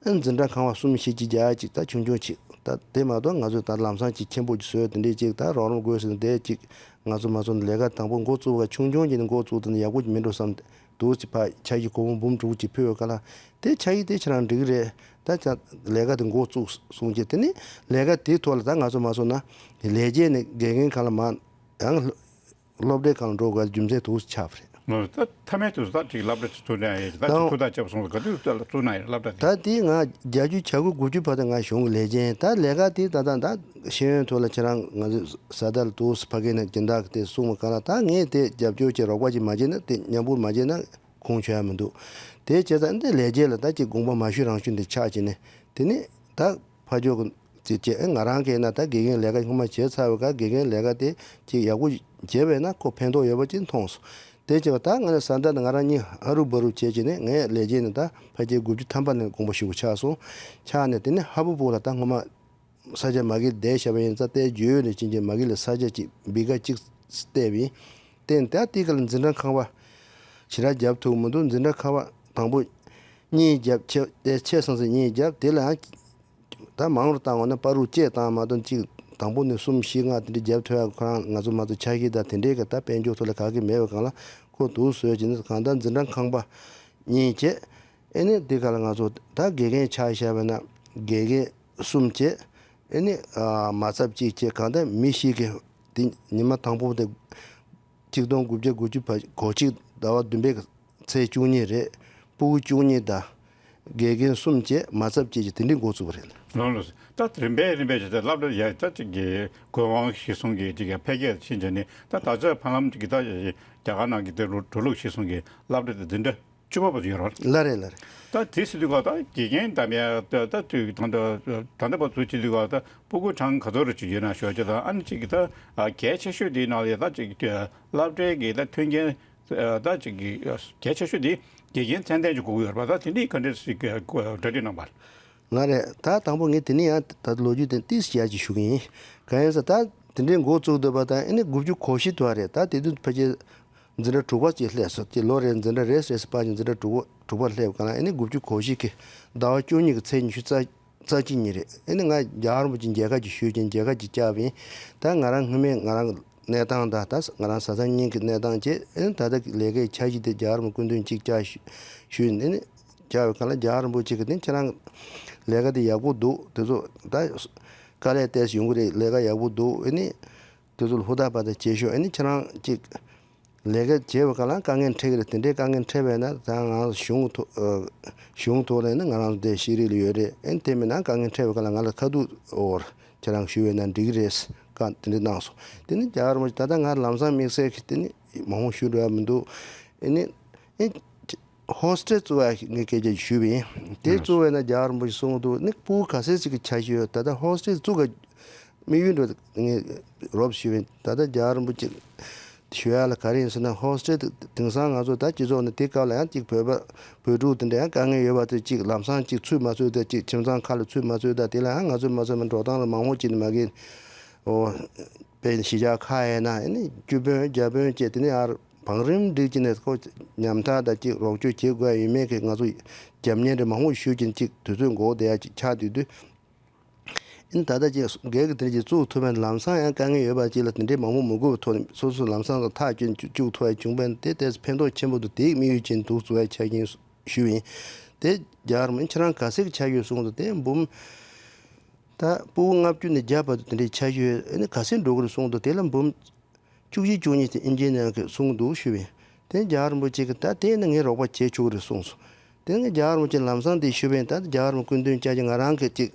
ཨ་ནི་འཛིན་གྲྭ་ཁང་བ་གསུམ་བཞི་ཅིག་རྒྱག་ཡག་ཅིག་ད་ཆུང་ཆུང་ཅིག་ད་དེ་མ་གཏོགས་ང་ཚོས་ད་ལམ་སང་ཅིག་ཆེན་པོ་ཅིག་བཟོས་དེ་འདྲས་ཅིག་ད་རོགས་རམ་དགོས་ཟེར་ནས་དེ་ཅིག་ ང་ཚོ་མ་ཚོ་ལས་ཀ་དང་པོ་འགོ་བཙུགས་པ་ཆུང་ཆུང་གི་ནས་འགོ་བཙུགས་དུས་ཡག་པོ་མི་འགྲོ་བསམ་འདུག་ཅིག་ཕ་ཆ་ཡི་སྒོར་མོ་འབུམ་དྲུག་ཅིག་ཕུལ་བའི་སྐབས་ལ་དེ་ཆ་ཡི་དེ་ཁྱེད་རང་འགྲིག་གི་རེད། ད་ཆ་ལས་ཀ་དེ་འགོ་བཙུགས་སོང་རྗེས་དེ་ནས་ལས་ཀ་དེའི་ཐོག་ལ་ད་ང་ཚོ་མ་ཚོ་ན་ལས་བྱེད་ནས་དགེ་རྒན་གང་ལ་མ་ཡང་སློབ་གྲྭའི་སྒང་འགྲོ་དགོས་རྒྱུ་མཚན་དུ་ཆགས་པ་རེད། ད་མཐའ་མའི་དུས་སུ་ད་ཅིག་སློབ་གྲྭ་ཚུགས་ནས་ད་ཅིག་ཐུགས་ཐག་བཅད་པ་སོང་ཙང་ག་དུས་ཚུགས་ན་ཡང་སློབ་གྲྭ་དེ། ད་དེ་ང་བརྒྱད་ཅུ་གྱ་དགུ་དགུ་བཅུ་བར་དུ་ང་གཞུང་གི་ལས་བྱེད་ཡིན། ད་ལས་ཀ་དེ་ད་ལྟ་ད་ཤེས་ཡོན་ཐོག་ལ་ཁྱེད་རང་ང་ཚོ་བཟའ་ཟླ་ལ་དུས་སུ་ཕ་གི་ནས་སྦྱིན་བདག་གི་དེ་གསུངས་པ་གང་ལ་ད་ངས་དེ་རྒྱབ་སྐྱོར་བྱེད་རོགས་པ་ཅིག་མ་བྱས་ན་དེ་མཉམ་པོར་མ་བྱས་ན་ཁུངས་འཁྱོལ་ཡ་མི་འདུག་དེ་བྱས་ཙང་འདི་ལས་བྱེད་ལ་ད་ཅིག་དགོངས་པ་མ་ཞུ་རང་ཞུ་འདི་ཆགས་བྱས་ནས་དེ་ནས་ད་ཕ་ཇོ་གི་ཅེས་བྱས། ང་རང་གིས་ན་ད་དགེ་རྒན་ལས་ཀ་སྔོན་མ་བྱས་ཚར་བའི་ཁར་དགེ་རྒན་ལས་ཀ་དེ་ཅིག་ཡག་པོ་བྱས་པས་ན་ཁོ་ཕན་ཐོགས་ཡོད་པ་ཅིག་མཐོང་སོང་། དེ་བྱས་པ་ད་ང་ནི་བཟའ་ཟླ་དང་ང་རང་གཉིས་ཧ་རུ་བ་རུ་བྱས་བྱས་ནས་ངས་ལས་བྱེད་ནི་ད་ཕལ་ཆེར་དགུ་བཅུ་ཐམ་པ་ནས་དགོངས་པ་ཞུ་དགོས་ཆགས་སོང་། ཆགས་ནས་དེ་ནས་ཧ་བུ་བུ་ལ་ད་སྔོན་མ་ས་ཆ་མ་གིར་བསྡད་བཞག་པ་ཡིན་ཙང་དེ་བརྗོད་ནས་ཕྱིན་ཆད་མ་གིར་ལ་ས་ཆ་ཅིག་འབི་ག་ཅིག་བལྟས་པ་ཡིན། བལྟས་ནས་ད་དེ་ག་ལ་འཛིན་གྲྭ་ཁང་པ་ཞེ་དྲག་རྒྱབ་ཐུབ་མི་འདུག་འཛིན་གྲྭ་ཁང་པ་དང་པོ་གཉིས་རྒྱབ་ཆེ་དེ་ཆེ་སང་སང་གཉིས་རྒྱབ་དེ་ལ་ཡང་ད་མང་རུ་བཏང་བ་ན་པ་རུ་བཅད་བཏང་མ་གཏོགས་གཅིག་དང་པོ་ནས་གསུམ་བཞི་ལྔ་དེ་འདྲ་རྒྱབ་ཐུབ་ཡག་ཁོ་རང་ང་ཚོ་མ་གཏོགས་ཆ་ཤས་དང་དེ་འདྲའི་ག་ད་དཔལ་འབྱོར་ཐོག་ལ་ག་གེ་མེད་པའི་སྒང་ལ་ཁོ་འདུག་བཟོས་ཀྱི་ནི་གང་ལྟར་འཛིན་གྲྭ་ཁང་པ་གཉིས་བྱས། ཨེ་ནི་འདི་ག་ལ་ང་ཚོ་ད་དགེ་རྒན་ཆ་བཞག་པ་ན་དགེ་རྒན་གསུམ་བྱས། ཨེ་ནི་མ་ཚབ་གཅིག་བྱས། གང་ལྟར་མི་བཞི་གི་དེ་ཉི་མ་དང་པོ་དེ་ཆིག་སྟོང་དགུ་བརྒྱ་དགུ་བཅུ་བ་གོ་གཅིག་ཟླ་བ་བདུན་པའི་ཚེས་བཅུ་གཉིས་རེད། སྤུ་གུ་བཅུ་གཉིས་དང་དགེ་རྒན་གསུམ་བཅས་མ་ཚབ་བཅས་ཀྱི་དེ་འདྲའི་འགོ་བཙུགས་པ་རེད། ལགས་ལགས། ད་རིམ་པས་རིམ་པས་བྱས་ཏེ་སློབ་གྲྭ་ཡ་ད་ཅིག་གི་གོ་དབང་གཞིར་བཟུང་གི་ཅིག་ཡ་འཕེལ་རྒྱས་ཕྱིན་བྱས་ནས་ད་ད་ཆ་ཕ་ལམ་གྱི་ད་རྒྱ་གར་ནང་གི་དེ་འགྲོ་འགྲོ་ལུགས་གཞིར་བཟུང་གི་སློབ་གྲྭ་དེ་འཛིན་གྲྭ་བཅུ་པ་བར་དུ་ཡོད་རེད། ལགས་རེད་ལགས་རེད། ད་དེ་ཟེར་དུས་ག་ད་དགེ་རྒན་དམ་ཡ་ད་ད་དུས་ད་ད་ད་ལྟ་བར་དུ་བྱེད་དུས་ག་ད་སྤུ་གུ་གྲངས་ག་ཚོད་རེ་ཅིག་ཡོད་ན་ཞོགས་ཇ་ད་ཨ་ནི་ཅིག་གི་ད་གལ་ཆེ་ཤོས་དེའི་ནང་ལ་ད་ཅིག་སློབ་གྲྭའི་གི་ད་མཐུན་རྐྱེན། ད་ཅིག་གི་གལ་ཆེ་ཤོས་དེ་དགེ་རྒན་ཚད་ལྡན་ཅིག་དགོས་ཀྱི་ཡོད་རེད་པ། ད་དེ་འདྲའི་ག་འདྲ་ཞིག་གྲ་སྒྲིག་གནང་པ། ལགས་རེད། ད་དང་པོ་ངས་དེ་ནས་ཡང་ད་ལོ་རྒྱུས་དེ་ཏིས་ཡག་ཅིག་ཞུ་གི་ཡིན། གང་ཡིན་ཟེར་ད་དེ་འདྲའི་འགོ་བཙུགས་འདོད་པ་དང་ཨ་ནི་དགུ་བཅུ་གོ་བཞི་དུ་བ་རེད། ད་དེ་དུས་ཕལ་ཆེར་འཛིན་གྲྭ་དྲུག་པ་ཅིག་སླེབས་སོང་། དེ་ལོ་རེར་འཛིན་གྲྭ་རེ་རེ་སྤར་ནས་འཛིན་གྲྭ་དྲུག་པ་དྲུག་པ་སླེབས་གང་ལ་ཨ་ནི་དགུ་བཅུ་གོ་བཞི་གི་ཟླ་བ་བཅུ་གཉིས་ཀྱི་ཚེས་ཉི་ཤུ་རྩ་རྩ་གཅིག་ཉིན་རེད། ཨེ་ནི་ང་རྒྱལ་བ་རིན་པོ་ཆེ་མཇལ་ཁ་ཅིག་ཞུས་ཀྱིན་མཇལ་ཁ་ཅིག་བཅར་བ་ཡིན། ད་ང་རང་སྔོན་མའི་ང་རང་གནས་སྟངས་དང་ད་ང་རང་བཟའ་ཚང་གཉིས་ཀྱི་གནས་སྟངས་བཅས་ཨེ་ནི་ད་ལྟ་ལས་ཀའི་འཆར་གཞི་དེ་རྒྱལ་བ་རིན་པོ་སྐུ་མདུན་ཅིག་བཅར་ཞུ་ཞུས་ནས་ནི་བཅར་བའི་སྒང་ལ་རྒྱལ་བ་རིན་པོ་ཆེ་གིས་ནི་ཁྱེད་རང་ལས་ཀ་དེ་ཡག་པོ་འདུག་དེ་ཚོ་ད་དཀའ་ལས་ཏོག་ཙམ་ཡོང་གི་རེད། ལས་ཀ་ཡག་པོ་འདུག་ཨེ་ནི་དེ་ཚོ་ལ་ཧུར་ཐག་པ་དང་བྱེད་ཤོག་ཨེ་ནི་ཁྱེད་རང་ཅིག་ལས་ཀ་བྱེད་པའི་སྒང་ལ་དཀའ་ངལ་འཕྲད་ཀྱི་རེད། དེ་འདྲའི་དཀའ་ངལ་འཕྲད་པས་ན་ད་ང་གཞུང་ཐོག་ཨ་གཞུང་ཐོག་ལ་ཡིན་ན་ང་རང་ཚོ་དེ་ཤེས་རིག་ལ་ཡོད་རེད། ཨེ་དེ་མིན་ན་དཀའ་ངལ་འཕྲད་པའི་སྒང་ལ་ང་ལ་ཁ་ཐུག་འོར་ཁྱེད་རང་ཞུ་བས་ན་འགྲིག་གི་རེད་བཀའ་དེ་འདྲ་གནང་སོང་། དེ་ནི་རྒྱལ་བ་རིན་པོ་ཆེ་ད་ལྟ་ང་ལམ་སང་དམིགས་བསལ་གྱི་དེ་ནི་མང་པོ་ཞུ་འགྲོ་ཡ་མི་འདུག་ཨེ་ནི་ཨེ་ཧོ་སི་ཊེལ་བཙུགས་ཡ་ངས་སྐད་ཆ་ཞུས་པ་ཡིན། དེ་བཙུགས་པས་ན་རྒྱལ་བ་རིན་པོ་ཆེ་གསུང་གི་འདུག་ནི་སྤུ་གུ་ག་ཚད་ཅིག་གི་འཆར་གཞི་ཡོད། ད་ལྟ་ཧོ་སི་ཊེལ་བཙུགས་ག་དམིགས་ཡུལ་འགྲོ་ངས་རོབ་ཞུས་པ་ཡིན། ད་ལྟ་རྒྱལ་བ་རིན་པོ་ཆེ་ཞུ་ཡ་ལ་ག་རེ་ཡིན་ཟེར་ན་ཧོ་སི་ཊེལ་དེ་དེང་སང་ང་ཚོ་ད་སྤྱི་ཚོགས་ནས་དེ་སྐབས་ལ་ཡང་ཅིག་བོད་པ་བོད་ཕྲུག་དེ་འདྲ་ཡང་དཀའ་ངལ་ཡོད་པ་དེ་ཅིག་ལམ་སང་ཅིག་ཚུད་མ་ཚུད་དེ་ཅིག་ཁྱིམ་ཚང་ཁག་ལ་ཚུད་མ་ཚུད་དེ་དེ་ལ་ཡང་ང་ཚོ་མ་ཚོད་མ་འགྲོ་སྟངས་ལ་མང་པོ་ཅིག་ནས་མ་གི་ཨོ་དཔེ་གཞིས་ཆགས་ཁག་ཡིན་ན་ཨ་ནི་བཅུ་དཔོན་བརྒྱ་དཔོན་བཅས་དེ་ནས་ཡར་བང་རིམ་བསྒྲིགས་ཀྱི་ནས་ཁོ་ཉམ་ཐག་དང་ཅིག་རོགས་སྐྱོར་བྱེད་དགོས་ཡ་ཡོད་མེད་ཀྱི་ང་ཚོ་རྒྱབ་གཉེར་རེ་མང་པོ་ཞུ་གིན་ཅིག་དུས་ཚོད་འགོར་བསྡད་ཡ་ཅིག་ཆགས་དུས་དུས། ཨིན་ད་ལྟ་ཅིག་སྒེར་གྱི་དེ་འདྲ་ཅིག་བཙུགས་ཐུབ་པའི་ལམ་སང་ཡང་དཀའ་ངལ་ཡོད་པ་ཅིག་ལ་དེ་འདྲའི་མང་པོ་མི་དགོས་པའི་ཐོག་ནས་སོ་སོ་ལམ་སང་ལ་ཐག་གཅོད་བཅུག་ཐུབ་པ་བྱུང་བས་དེ་ཏོག་ཙམ་ཕན་ཐོགས་ཆེན་པོ་འདུག་དེའི་དམིགས་ཡུལ་ཅན་འདུག་བཙུགས་པའི་ཆ་རྐྱེན་ཞུས་ཡིན། དེ་རྒྱལ་བ་རིན་པོ་ཆེ་ཁྱེད་རང་ག་ཚད་ཀྱི་ཆ་ཡོད་གསུངས་འདུག་དེ་འབུམ་ད་སྤུ་གུ་ལྔ་བཅུ་ནས་བརྒྱ་བར་དུ་དེ་འདྲའི་ཆ་ཡོད་ཨ་ནི་ག་ཚད་འགྲོ་གི་རེད་གསུངས་འདུག་དེ་ལ་འབུམ་བཅུ་བཞི་བཅུ་གཉིས་དེ་ཨིན་ཇི་ནི་ཡར་གྱིས་གསུངས་འདུག་ཞུས་པས། དེ་རྒྱལ་བ་རིན་པོ་ཆེ་གིས་ད་དེ་ནི་ངས་རོགས་པ་བྱེད་ཆོག་གི་རེད་གསུངས་སོང་། དེ་ནི་རྒྱལ་བ་རིན་པོ་ཆེ་ལམ་སང་དེ་ཞུས་པས་ད་རྒྱལ་བ་རིན་པོ་སྐུ་མདུན་བཅར་གྱི་ང་རང་གི་ཅིག་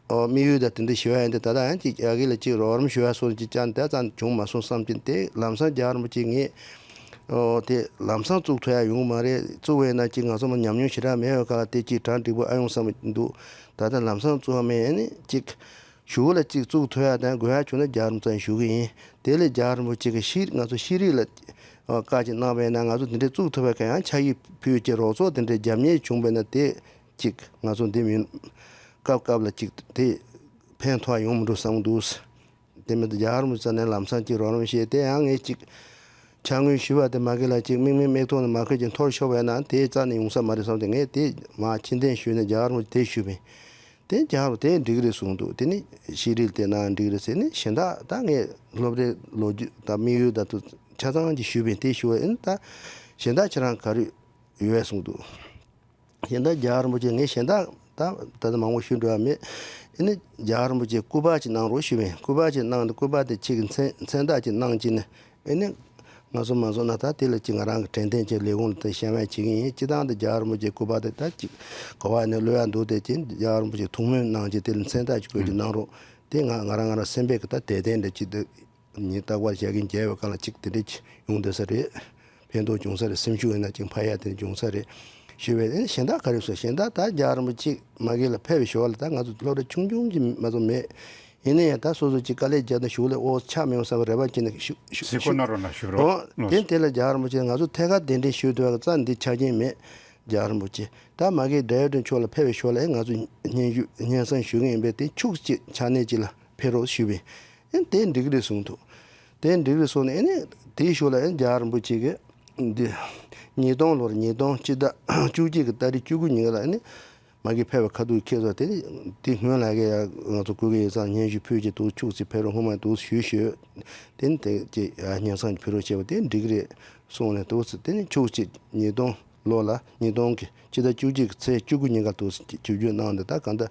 ཨོ་དམིགས་ཡུལ་དང་དེ་འདྲ་ཞུ་བ་ཡིན་ཏེ་ད་ལྟ་ཡང་ཅིག་ཡ་གི་ལ་ཅིག་རོགས་རམ་ཞུ་བ་སོགས་ཅིག་ཅང་དེ་ཙམ་བྱུང་མ་སོང་བསམ་གྱིན་དེ་ལམ་སང་རྒྱལ་བ་རིན་པོ་ཆེ་ངས་ཨོ་དེ་ལམ་སང་བཙུགས་ཐུབ་ཡ་ཡོང་གི་མ་རེད། བཙུགས་པས་ན་ཅིག་ང་ཚོ་མ་ཉམས་མྱོང་ཞེ་དྲག་མེད་པའི་སྐབས་ལ་དེ་ཅིག་གྲ་འགྲིག་པོ་ཨ་ཡོང་བསམ་གྱི་འདུག་ད་ལྟ་ལམ་སང་བཙུགས་པ་མེད་ནི་ཅིག་གཞུག་ལ་གཅིག་བཙུགས་ཐུབ་ཡ་དང་དགོས་ཡ་བྱུང་ན་རྒྱལ་བ་རིན་པོ་ཆེ་ཞུ་གི་ཡིན། དེ་ལས་རྒྱལ་བ་རིན་པོ་ཆེ་གི་ཤེས་ང་ཚོ་ཤེས་རིག་ལ་བཀའ་ཅིག་གནང་བས་ན་ང་ཚོ་དེ་འདྲའི་བཙུགས་ཐུབ་པའི་གང་ཡང་ཆ་ཡིག་ཕུལ་གྱི་རོགས་ཚོགས་དེ་འདྲའི་རྒྱབ་གཉེར་བྱུང་བས་ན་དེ་གཅིག་ང་ཚོ་འདི་མིན་སྐབས་སྐབས་ལ་གཅིག་དེ་ཕན་ཐོགས་ཡོང་མི་འགྲོ་བསམ་འདུག་དེ་མིན་དུ་རྒྱལ་བ་རིན་པོ་ཆེ་ནས་ལམ་སང་གཅིག་རོགས་རམ་བྱས་ཏེ་ཡང་ངས་གཅིག་ཕྱག་དངུལ་ཞུ་བ་དེ་མ་གི་ལ་གཅིག་མིག་མིག་མིག་ཐོག་ནས་མ་ཁོས་ཀྱི་འཐོར་ཤོར་བས་ན་དེའི་རྩ་ནས་ཡོང་ས་མ་རེད་བསམ་སྟེ་ངས་དེ་མ་ཕྱིར་འཐེན་ཞུས་ནས་རྒྱལ་བ་རིན་པོ་ཆེ་དེ་ཞུས་པས། དེ་རྒྱག་རོགས་དེ་འགྲིག་རེད་གསུངས་འདུག་དེ་ནི་ཤེས་རིག་དེ་ན་འགྲིག་རེད་ཟེར་ནས་གཞན་དག་ད་ངས་སློབ་རའི་ལོ་རྒྱུས་དང་དམིགས་ཡུལ་དང་དུ་ཆ་ཚང་གི་ཞུས་པས་དེ་ཞུ་བ་ཡིན་ད། གཞན་དག་ཁྱེད་རང་ག་རེ་ཡོད་གསུངས་འདུག་གཞན་དག་རྒྱལ་བ་རིན་པོ་ཆེ་ངས་གཞན་དག་ད་ད་ལྟ་མང་པོ་ཞུ་འགྲོ་བ་མེད། ཨེ་ནི་རྒྱལ་བ་རིན་པོ་ཆེ་སྐུ་པར་ཅིག་གནང་རོགས་ཞུས་པས་སྐུ་པར་ཅིག་གནང་འདུག་སྐུ་པར་དེ་ཅིག་མཚན་མཚན་རྟགས་ཅིག་གནང་ཅིག་ནས། ཨེ་ནི། ང་ཚོ་མ་བཟོ་ན་ད་དེ་ལ་ཅིག་ང་རང་གི་དྲན་རྟེན་གྱི་ལས་ཁུངས་ལ་ད་བཤད་མ་བྱེད་ཀྱི་ཡིན། སྤྱི་བཏང་དུ་རྒྱལ་བ་རིན་པོ་ཆེའི་སྐུ་པར་དེ་ད་ཅིག་ག་བ་ནས་གློད་ཡ་འདུག་དེ་ཅིག་རྒྱལ་བ་རིན་པོ་ཆེ་ཐུགས་སྨོན་གནང་ཅིག་དེ་ལ་མཚན་རྟགས་ཅིག་བཀོད་ཅིག་གནང་རོགས། དེ་ང་ང་རང་ང་རང་སེམས་པའི་གི་ད་དད་རྟེན་འདྲ་ཅིག་དེ་ཉིན་རྟག་པར་བཞག་གིན་མཇལ་བའི་སྒང་ལ་ཅིག་དེ་འདྲ་ཅིག་ཡོང་བསྡད་ས་རེད། ཕན་ཐོགས་བྱུང་ས་རེད། སེམས་ཤུགས་ཡིན་ན་ཅིག་འཕར་ཡ་དེ་འདྲ་བྱུང་ས་རེད། ཞུས་པས་ཨེ་ནི་གཞན་དག་ག་རེ་ཟེར་གཞན་དག་ད་རྒྱལ་བ་རིན་པོ་ཆེ་མ་གི་ལ་ཕེབས་པའི་ཞོར་ལ་ད་ང་ཚོ་སློབ་གྲྭ་ཆུང་ཆུང་ཅིག་མ་གཏོགས་མེད། ཡིན་ན་ཡང་ད་སོ་སོ་ཅིག་དཀའ་ལས་བརྒྱབ་ན་གཞུག་ལ་ཨོ་ཆགས་མི་ཡོང་བསམ་པའི་རེ་བ་བྱས་ནས་ཞུ་ཞུ་གཟིགས་སྐོར་གནང་རོགས་གནང་ཞུ་རོགས། ཨོ་དེ་དེ་ལ་རྒྱལ་བ་རིན་པོ་ཆེ་ང་ཚོ་ཐད་ཀར་གདན་འདྲེན་ཞུས་འདུག་ག་རྩ་འདི་ཆ་རྐྱེན་མེད། རྒྱལ་བ་རིན་པོ་ཆེ་ད་མ་གི་ཌའི་རེག་ཊར་མཆོག་ལ་ཕེབས་པའི་ཞོར་ལ་ཨེ་ང་ཚོ་སྙན་ཞུ་སྙན་སེང་ཞུ་གི་ཡིན་པས་དེ་ཕྱོགས་གཅིག་ཆ་གནས་གཅིག་ལ་ཕེབས་རོགས་ཞུས་པས་ཨེ་དེ་འགྲིག་གི་རེད་གསུངས་འདུག་དེ་འགྲིག་གི་རེད་གསུངས་ནས་ཨེ་ནི་དེའི་ཞོར་ལ་ཨེ་རྒྱལ་བ་རིན་པོ་ཆེ་གིས་འདི་ཉིས་སྟོང་ལོར་ཉིས་སྟོང་སྤྱི་ཟླ་བཅུ་གཅིག་གི་ཏ་རིག་བཅུ་དགུ་ཉིན་ལ་ཨེ་ནི། མ་གི་ཕེབས་པའི་ཁ་ཐུག་ཁྱེད་ཚོ་དེ་ནི་དེ་སྔོན་ལ་གི་ང་ཚོ་སྐུ་སྒེར་ཡིག་ཚང་སྙན་ཞུ་ཕུལ་གྱི་འདུག་ཕྱུགས་ཚེ་ཕེབས་རོགས་སྔོན་མ་འདུག་ཞུས་ཞུས། དེ་ནི་དེ་ཀྱི་སྙན་སེང་ཕུལ་རོགས་བྱས་པ་དེ་འགྲིག་གི་རེད་གསུངས་ནས་འདུག་དེ་ནི་ཕྱུགས་ཚེ་ཉིས་སྟོང་ལོ་ལ་ཉིས་སྟོང་གི་སྤྱི་ཟླ་བཅུ་གཅིག་གི་ཚེས་བཅུ་དགུ་ཉིན་ཀ་འདུག་ཞིབ་འཇུག་གནང་འདི་ད་གང་ལྟར་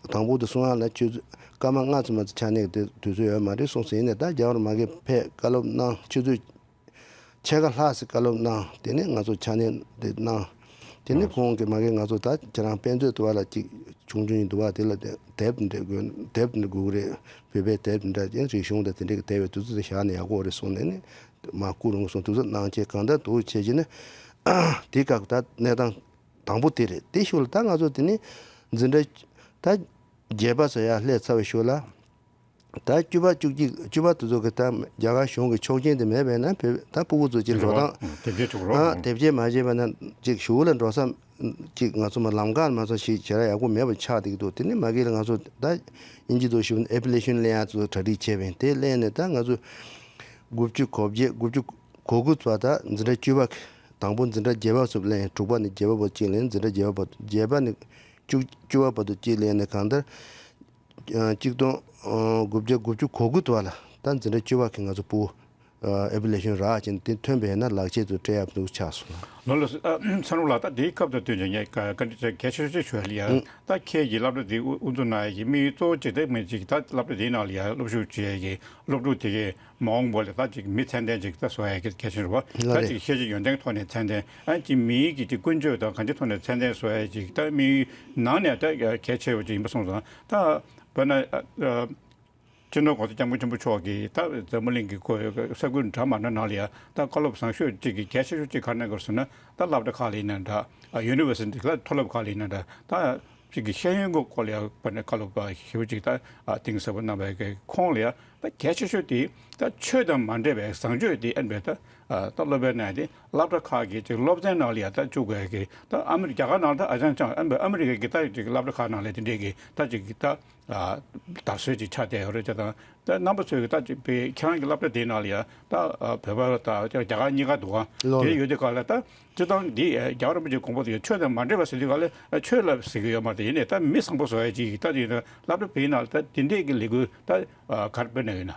དང་པོ་དེ་གསུང་ཡག་ལ་ཆུ་ཚོད་སྐར་མ་ལྔ་ཙམ་མ་ཚད་ཆ་གནས་ཀྱི་དུས་ཚོད་ཡོད་མ་རེད་གསུངས་ཟིན་ནས་ད་རྒྱལ་བ་རིན་པོ་ཆེ་མ་གི་ཕེབས་བཀའ་སློབ་གནང་ཆུ་ཚོད། ཕྱེད་ཀ་ལྷག་ཙམ་བཀའ་སློབ་གནང་། དེ་ནས་ང་ཚོ་ཕྱག་ལེན་དེ་གནང་། དེ་ནས་ཁོང་གིས་མ་གི་ང་ཚོ་ད་ཁྱེད་རང་དཔེ་མཛོད་དུ་བ་ལ་ཅིག་ཆུང་ཆུང་ཡིན་འདུག་བ་དེ་ལ་དེབ་འདྲ་དགོས་དེབ་འདྲ་དགོས་རེད། བོད་པའི་དེབ་འདྲ་ཅན་རིག་གཞུང་དང་དེ་འདྲ་གི་དེབ་ཡོད་དུས་ཚོད་བཞག་ནས་ཡག་པོ་རེད་གསུངས་ནས་ནི་མ་བསྐུར་རུང་གསུངས་དུས་ཚོད་གནང་བྱས་གང་ལྟར་འདུག་བྱས་ཀྱི་ནི་དེ་སྐབས་ད་གནས་སྟངས་དང་པོ་དེ་རེད། དེ་ཤུལ་ལ་ད་ང་ཚོ་དེ་ནི་འཛིན་གྲྭ་ད་བརྒྱད་པ་ཚོ་ཡར་སླེབས་ཚར་བའི་ཤུལ་ལ། ད་བཅུ་པ་བཅུ་གཅིག་བཅུ་པ་དེ་ཚོ་གི་ད་རྒྱ་གར་གཞུང་གི་ཆོག་མཆན་དེ་མེད་པས་ན་བོད་ད་སྤུ་གུ་ཚོ་ཅིག་འགྲོ་སྟངས་དེབ་སྐྱེལ་བྱེད་རོགས་ཨ་དེབ་སྐྱེལ་མ་བྱས་པ་ན་ཅིག་གཞུག་ལ་འགྲོ་ས་ཅིག་ང་ཚོ་མ་ལམ་ཁ་མ་ཚོ་ཞིག་བྱེད་ར་ཡག་པོ་མེད་པ་ཆགས་བསྡད་ཀྱི་འདུག་དེ་ནི་མ་གི་ལ་ང་ཚོ་ད་དབྱིན་ཇི་དུ་ཞུ་ཨེ་པི་ལི་ཤན་ལེན་ཡག་ཚོ་གྲ་སྒྲིག་བྱས་པས་དེ་ལེན་ནས་ད་ང་ཚོ་དགུ་བཅུ་གོ་བརྒྱད་དགུ་བཅུ་གོ་དགུ་ཚོ་ད་འཛིན་གྲྭ་བཅུ་པ་དང་པོ་འཛིན་གྲྭ་བརྒྱད་པ་ཚོ་ལེན། དྲུག་པ་ནས་བརྒྱད་པ་བར་གཅིག་ལེན། འཛིན་གྲྭ་བརྒྱད་པ་བར་བརྒྱད་པ་ནས་བཅུ་བཅུ་པ་བར་དུ་གཅིག་ལེན་ནས་གང་ལྟར། གཅིག་སྟོང་དགུ་བརྒྱ་དགུ་བཅུ་གོ་དགུ་དུ་བ་ལ་ད་འཛིན་གྲྭ་བཅུ་པ་གི་ང་ཚོ་སྤུ་གུ་ཨེ་པི་ལེ་ཤན་རག་ཅིང་དེ་ཐོན་པའི་ན་ལག་ཆས་དུ་སྤྲད་ཡག་འདུག་ཆགས་སོང་། ལོ་ལོ་ཚ་རུང་ལགས་ད་དེའི་སྐབས་དང་བསྟུན་ཅིང་ངས་བཀའ་འདྲི་གལ་ཆེ་ཤོས་ཅིག་ཞུ་ཡ་ལ་ཡ་ད་ཁྱེད་ཀྱིས་སློབ་གྲྭ་དེ་དབུ་འཛུགས་གནང་ཡ་གི་དམིགས་ཡུལ་གཙོ་བོ་ཅིག་ད་མི་ཅིག་ད་སློབ་གྲྭ་དེའི་ནང་ལ་ཡ་སློབ་ཞུགས་བྱེད་ཡ་གི་སློབ་ཕྲུག་དེ་གའི་མ་འོངས་པ་ལ་ད་ཅིག་མི་ཚད་ལྡན་ཅིག་ད་བཟོ་ཡ་གི་གལ་ཆེན་རེད་བ། ལགས་ད་རེད། ཅིག་ཤེས་བྱ་ཡོན་ཏན་ཐོག་ནས་ཚད་ལྡན་ཨ་ཅིག་མིའི་གི་ཅིག་ཀུན་སྤྱོད་དང་གང་ཅིའི་ཐོག་ནས་ཚད་ལྡན་བཟོ་ཡ་ཅིག་ད་དམིགས་ཡུལ་ནང་ནས་ད་གལ་ཆེ་བ་ཅིག་ཡིན་པ་སོང་ཙང་ད་བོད་ན་ཨ་ཨ་སྤྱི་ནོར་༸གོང་ས་༸སྐྱབས་མགོན་ཆེན་པོ་མཆོག་གིས་ད་འཛམ་བུ་གླིང་གི་ཁོ་ས་ཁུལ་འདྲ་མ་འདྲ་ནང་ལ་ཡ་ད་བཀའ་སློབ་བཟང་ཤོས་ཅིག་གི་གལ་ཆེ་ཤོས་ཅིག་ག་རེ་གནང་གི་རེད་ཟེར་ན་ད་སློབ་གྲྭ་ཁག་ལ་ཡིན་ན་འདྲ་ཨ་ཡུ་ནི་ཝར་སི་ཊི་ལ་མཐོ་སློབ་ཁག་ལ་ཡིན་ན་འདྲ་ད། ཅིག་གི་ཤེས་ཡོན་གྱི་སྐོར་ལ་ཡང་བར་ནས་བཀའ་སློབ་པ་ཞེ་པོ་ཅིག་ད་ཨ་གཏིང་ཟབ་པོ་གནང་བའི་གི་ཁོང་ལ་ཡང་ད་གལ་ཆེ་ཤོས་དེ་ད་ཆོས་དང་མ་འདྲེས་པའི་བཟང་སྤྱོད་དེ་ཨེ་འབད་ད་ཨ་ད་སློབ་པའི་ནང་དེ་སློབ་གྲྭ་ཁག་གི་ཅིག་སློབ་ཚན་ནང་ལ་ཡང་ད་བཅུག་དགོས་གི་ད་ཨ་མི་རི་རྒྱ་གར་ནང་ད་ཨ་ཅང་ཅང་ཨེ་འབད་ཨ་མི་རི་ཀའི་གི་ད་ཅིག་སློབ་གྲྭ་ཁག་ནང་ལ་དེ་འདྲས་གི་ད་ཅིག་གི་ད་ཨ་དར་སྲོལ་ཅིག་ཆགས་བསྡད་ཡོད་རེད་ཅེས་དང་། ད་རྣམ་པ་ཚོས་ཀྱི་ད་ཅིག་པའི་ཁྱེད་རང་གི་སློབ་གྲྭ་དེའི་ནང་ལ་ཡང་ད་ཨ་བོད་པ་དང་རྒྱ་གར་གཉིས་ཀ་འདུག་ག་ལོ་དེ་ཡོད་དུས་ག་ལ་ད་སྤྱིར་བཏང་འདི་ཨ་རྒྱལ་བ་རིན་པོ་ཆེའི་དགོངས་པ་དེ་ཡང་ཆོས་དང་མ་འདྲེས་པ་ཟེར་དུས་ག་ལ་ཨ་ཆོས་ལ་ཟེར་གྱི་ཡོད་མ་རེད། ཡིན་ནའི་ད་མི་བཟང་པོ་བཟོ་ཡ་ཅིག་ད་དེ་ཡིན་ན་སློབ་གྲྭ་བོད་ཡིག་ནང་ལ་ད་དེ་འདྲས་ཀྱི་ལས་འགུལ་ད་ཨ་ག་རེ་སྤེལ་གནང་ཡོད་ན།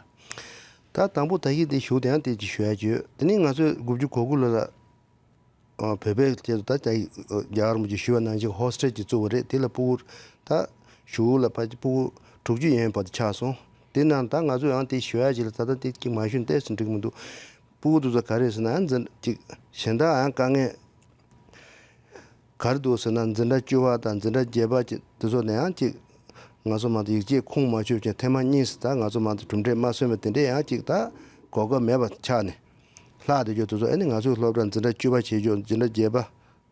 ད་དང་པོ་ད་གིན་དེ་ཞུ་དེ་ཡང་དེ་ཅིག་ཞུ་ཡ་ཅིག་ཡོད། དེ་ནི་ང་ཚོས་དགུ་བཅུ་གོ་དགུ་ལོ་ལ། ཨ་བོད་པའི་སྐད་དུ་ད་ལྟ་རྒྱལ་བ་རིན་པོ་ཆེས་ཞུས་པ་ནང་བཞིན་ཧོ་སི་ཊེལ་ཅིག་བཙུགས་པ་རེད། དེ་ལ་སྤུ་གུ་ད་གཞུག་ལ་ཕལ་ཆེར་སྤུ་གུ་དྲུག་ཅུ་ཡན་བར་དུ་ཆགས་སོང་། དེ་ནང་ད་ང་ཚོ་ཡང་དེ་ཞུ་ཡ་ཅིག་ལ་ད་ལྟ་དེ་ཅིག་མ་ཞུས་ན་ཏོག་ཙམ་འགྲིག་གི་མི་འདུག་སྤུ་གུ་དེ་ཚོ་ག་རེ་ཟེར་ན་ཡང་འཛིན་ཅིག་གཞན་དག་ཡང་དཀའ་ངལ་ག་རེ་འདུག་ཟེར་ན་འཛིན་གྲྭ་བཅུ་པ་དང་འཛིན་གྲྭ་བརྒྱད་པ་ཅིག་དེ་ཚོ་ནས་ཡང་ཅིག་ང་ཚོ་མ་གཏོགས་ཡིག་ཆ་ཁུངས་མ་ཆོད་ཅིང་ཐེངས་མ་གཉིས་སུ་ད་ང་ཚོ་མ་གཏོགས་གྲུབ་འབྲས་མ་སོན་པ་དེ་འདྲས་ཡང་ཅིག་ད་གོ་སྐབས་མེད་པ་ཆགས་ནས། ལྷག་བསྡད་རྒྱུ་དེ་ཚོ་ཨེ་ནི་ང་ཚོའི་སློབ་གྲྭ་འཛིན་གྲྭ་བཅུ་པ་བྱེད་རྒྱུ་འཛིན་གྲྭ་བརྒྱད་པ་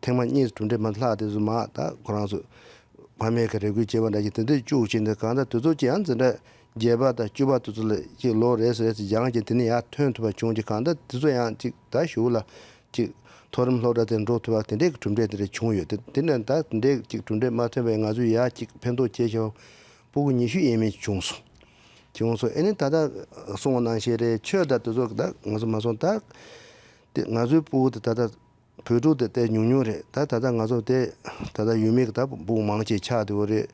ཐེངས་མ་གཉིས་སུ་གྲུབ་འབྲས་མ་ལྷག་དེ་ཚོ་མ་ད་ཁོ་རང་ཚོ་ཕ་མས་ཀྱི་རེ་སྐུལ་བྱས་པ་འདྲ་ཞིག་དེ་འདྲས་བཅུག་བྱས་ནས་གང་ལྟར་དེ་ཚོ་ཅི་ཡང་འཛིན་གྲྭ་བརྒྱད་པ་དང་བཅུ་པ་དེ་ཚོ་ལ་ཅིག་ལོ་རེ་ཟེར་རེ་ཟེར་སྦྱངས་ཀྱིན་དེ་ནས་ཡར་ཐོན་ཐུབ་པ་བྱུང་ཅིག་གང་ལྟར་དེ་ཚོ་ཡང་ཅིག་ད་གཞུག་ལ་ཅིག་མཐོ་རིམ་སློབ་གྲྭ་དེ་འགྲོ་ཐུབ་པ་དེ་འདྲས་ཀྱི་གྲུབ་འབྲས་དེ་འདྲས་བྱུང་ཡོད། དེ་དེ་ནས་ད་དེ་འདྲས་ཅིག་གྲུབ་འབྲས་མ་ཐོན་པའི་ང་ཚོས་ཡར་ཅིག་ཕན་ཐོགས་བྱས་ཤོག་སྤུ་གུ་ཉི་ཤུ་ཡས་མས་བྱུང་སོང་། བྱུང་སོང་། ཨེ་ནི་ད་ལྟ་གསུངས་པ་ནང་བཞིན་རེད། ཆོས་དང་དེ་ཚོ་ད་ང་ཚོ་མ་སོང་ད། དེ་ང་ཚོའི་སྤུ་གུ་དེ་ད་ལྟ་བོད་ཕྲུག་དེ་དེ་ཉུང་ཉུང་རེད། ད་ད་ལྟ་ང་ཚོ་དེ་ད་ལྟ་ཡུལ་མི་གི་ད་སྤུ་གུ་མང་ཆེ་ཆགས་བསྡད་ཡོད་རེད།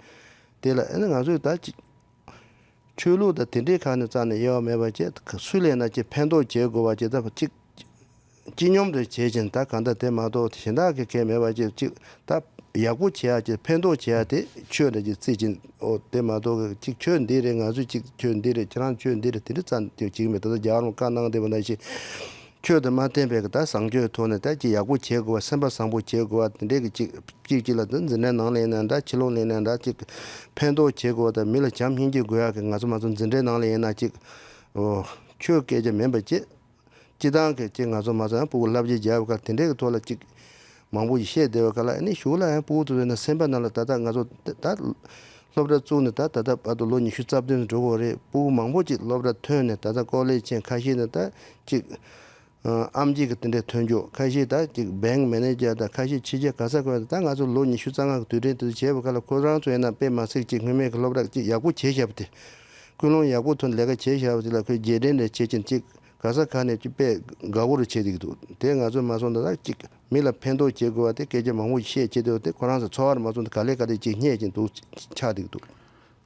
དེ་ལ་ཨ་ནི་ང་ཚོས་ད་ཅིག་ཆོས་ལུགས་དང་དེ་འདྲའི་ཁག་ནས་རྩ་ནས་དབྱེ་བ་མེད་པ་བྱས། སུ་ལ་ཡིན་ན་ཅིག་ཕན་ཐོགས་བྱེད་དགོས་པ་ཅིག་ད་ཅིག་སྤྱི་སྙོམས་རེ་བྱེད་ཅིང་། ད་གང་ལྟར་དེ་མ་གཏོགས་གཞན་དག་གི་གལ་མེད་པ་ཅིག་ཅིག་ད་ཡག་པོ་བྱེད་ཡ་ཅིག་ཕན་ཐོགས་བྱེད་ཡ་དེ་ཆོས་འདྲ་ཅིག་བརྩི་ཅིང་། ཨོ་དེ་མ་གཏོགས་ཅིག་ཆོས་འདི་རེད། ང་ཚོས་ཅིག་ཆོས་འདི་རེད། ཁྱེད་རང་ཆོས་འདི་རེད། དེ་འདྲ་རྩ་ནས་བྱེད་ཀྱི་མེད། ད་ལྟ་རྒྱ་གར་ལུང་བཀའ་གནང་བསྡད་པ་ནང་བཞིན། ཆོས་དང་མ་མཐུན་པའི་གི་ད་བཟང་སྤྱོད་ཐོག་ནས་ད་ཅིག་ཡག་པོ་བྱེད་དགོས་པ། སེམས་པ་བཟང་པོ་བྱེད་དགོས་པ་དེ་འདྲའི་གི་ཅིག་གཅིག་གཅིག་ལ་ད་འཛིན་གྲྭའི་ནང་ལ་ཡིན་ན་འདྲ། ཕྱི་ལོགས་ལ་ཡིན་ན་འདྲ། ཅིག་ཕན་ཐོགས་བྱེད་དགོས་པ་དང་། མི་ལ་བྱམས་སྙིང་རྗེ་དགོས་ཡག་གི། ང་ཚོ་མ་ཚོ་འཛིན་གྲྭའི་ནང་ལ་ཡིན་ན་ཅིག་ཨོ་ཆོས་སྐད་ཆ་མིན་པ་ཅིག་སྤྱི་བཏང་གི་ཅིག་ང་ཚོ་མ་ཚོ་ཡང་སྤུ་གུ་བསླབ་བྱ་རྒྱག་པའི་སྐབས་དེ་འདྲའི་གི་ཐོག་ལ་ཅིག་མང་པོ་ཞིག་བཤད་བསྡད་པའི་སྐབས་ལ། ཨ་ནི་གཞུག་ལ་ཡང་སྤུ་གུ་ཚོ་ཡིན་ན་སེམས་པ་ནང་ལ་ད་ལྟ་ང་ཚོ་ད་ད་སློབ་གྲྭ་བཙུགས་ནས་ད་ད་ལྟ་བར་དུ་ལོ་ཉི་ཤུ་རྩ་བདུན་འགྲོ་གི་རེད། སྤུ་གུ་མང་པོ་ཅིག་སློབ་གྲྭ་ཐོན་ནས་ད་ལྟ་ཀོ་ལེཇ་ཕྱིན། ཁ་ཤས་ནི་ད་ཅིག་ཨ་ཨེམ་ཆི་གི་དེ་འདྲའི་ཐོན་རྒྱུ། ཁ་ཤས་ད་ཅིག་བེང་མེ་ནེ་ཇར་དང་། ཁ་ཤས་ཕྱི་རྒྱལ་ག་ས་ག་བ། ད་ང་ཚོ་ལོ་ཉི་ཤུ་རྩ་ལྔ་གི་དུས་དྲན་དེ་ཚོ་བྱས་པའི་སྐབས་ལ་ཁོ་རང་ཚོ་ཡིན་ན་དཔེ་མི་སྲིད་ཅིག་སྔོན་མའི་གི་སློབ་གྲྭ་ཅིག་ཡག་པོ་བྱས་བཞག་པ་དེ། ཀུན་སློང་ཡག་པོ་ཐོག་ནས་ལས་ཀ་བྱས་བཞག་པ་དེ་ལ་ཁོས་རྗེས་དྲན་རེ་བྱེད་ཀྱིན་ཅིག་ག་ས་ག་ནས་ཅིག་དཔེ་དགའ་པོ་རུ་བྱེད་བསྡད་ཀྱི་འདུག་དེ་ང་ཚོས་མ་སོང་ད་ད་ཅིག་མི་ལ་ཕན་ཐོགས་བྱེད་དགོས་པ་དེ། སྐད་ཆ་མང་པོ་བཤད་བྱེད་དུས་དེ་ཁོ་རང་ཚོ་འཚོ་བ་རུ་མ་སོང་ད་ག་ལེ་ག་ལེ་ཅིག་བསྙད་ཀྱིན་འདུག་ཆགས་བསྡད་ཀྱི་འདུག་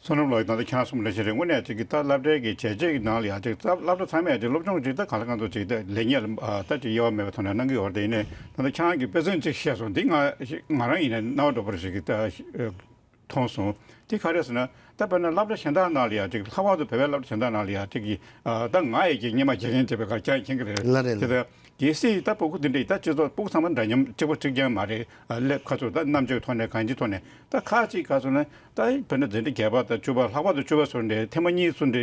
བསོད་ནམས་ལགས་ད་ལྟ་ཁྱེད་རང་གསུངས་པ་ནང་བཞིན་རེད། དངོས་གནས་ཅིག་གི་ད་སློབ་གྲྭའི་གི་བྱས་རྗེས་ཀྱི་ནང་ལ་ཡང་ཅིག་ད་སློབ་གྲྭ་ཚང་མས་ཅིག་སློབ་སྦྱོང་ཅིག་ད་གང་ལ་གང་འཚམ་ཅིག་ད་ལེགས་ཉེས་ལ་ད་ཅིག་དབྱེ་བ་མེད་པའི་ཐོག་ནས་གནང་གི་ཡོད་རེད། དེ་ཡིན་ནའི་ད་ལྟ་ཁྱེད་རང་གིས་དཔེ་མཚོན་ཅིག་བཤད་སོང་། འདི་ང་ང་རང་ཡིན་ནའི་རྣ་བ་འགྲོ་བ་རེ་ཞིག་གིས་ད་མཐོང་སོང་། དེ་ག་རེ་ཟེར་ན། ད་དཔེར་ན་སློབ་གྲྭ་གཞན་དག་ནང་ལ་ཡང་ཅིག་ལྷག་པར་དུ་བོད་པའི་སློབ་གྲྭ་གཞན་དག་ནང་ལ་ཡང་ཅིག་གི་ཨ་ད་ང་ཡི་ཅིག་སྔོན་མ་དགེ་རྒན་བྱས་པའི་སྐབས་ཀྱང་མཁྱེན་གྱི་རེད། ལ་རེད་དེ་ལ། ད་གལ་སྲིད་ད་སྤུ་གུ་འདི་འདྲ་ཡི་ད་སྤྱི་ཚོགས་སྤུ་གུ་ཚང་མ་འདྲ་མཉམ་གཅིག་པ་གཅིག་རྐྱང་མ་རེད། ཨ་ལས་ཁ་ཚོ་ད་རྣམ་དཔྱོད་ཐོག་ནས་གང་ཅིའི་ཐོག་ནས་ད་ཁ་ཅིག་ག་ཚོད་ན་ད་བོད་ནས་འཛིན་གྲྭ་བརྒྱད་པ་དང་བཅུ་པ། ལྷག་པར་དུ་བཅུ་པ་ཚོ་འདྲ་ཐེངས་མ་གཉིས་ཚོ་འདྲ་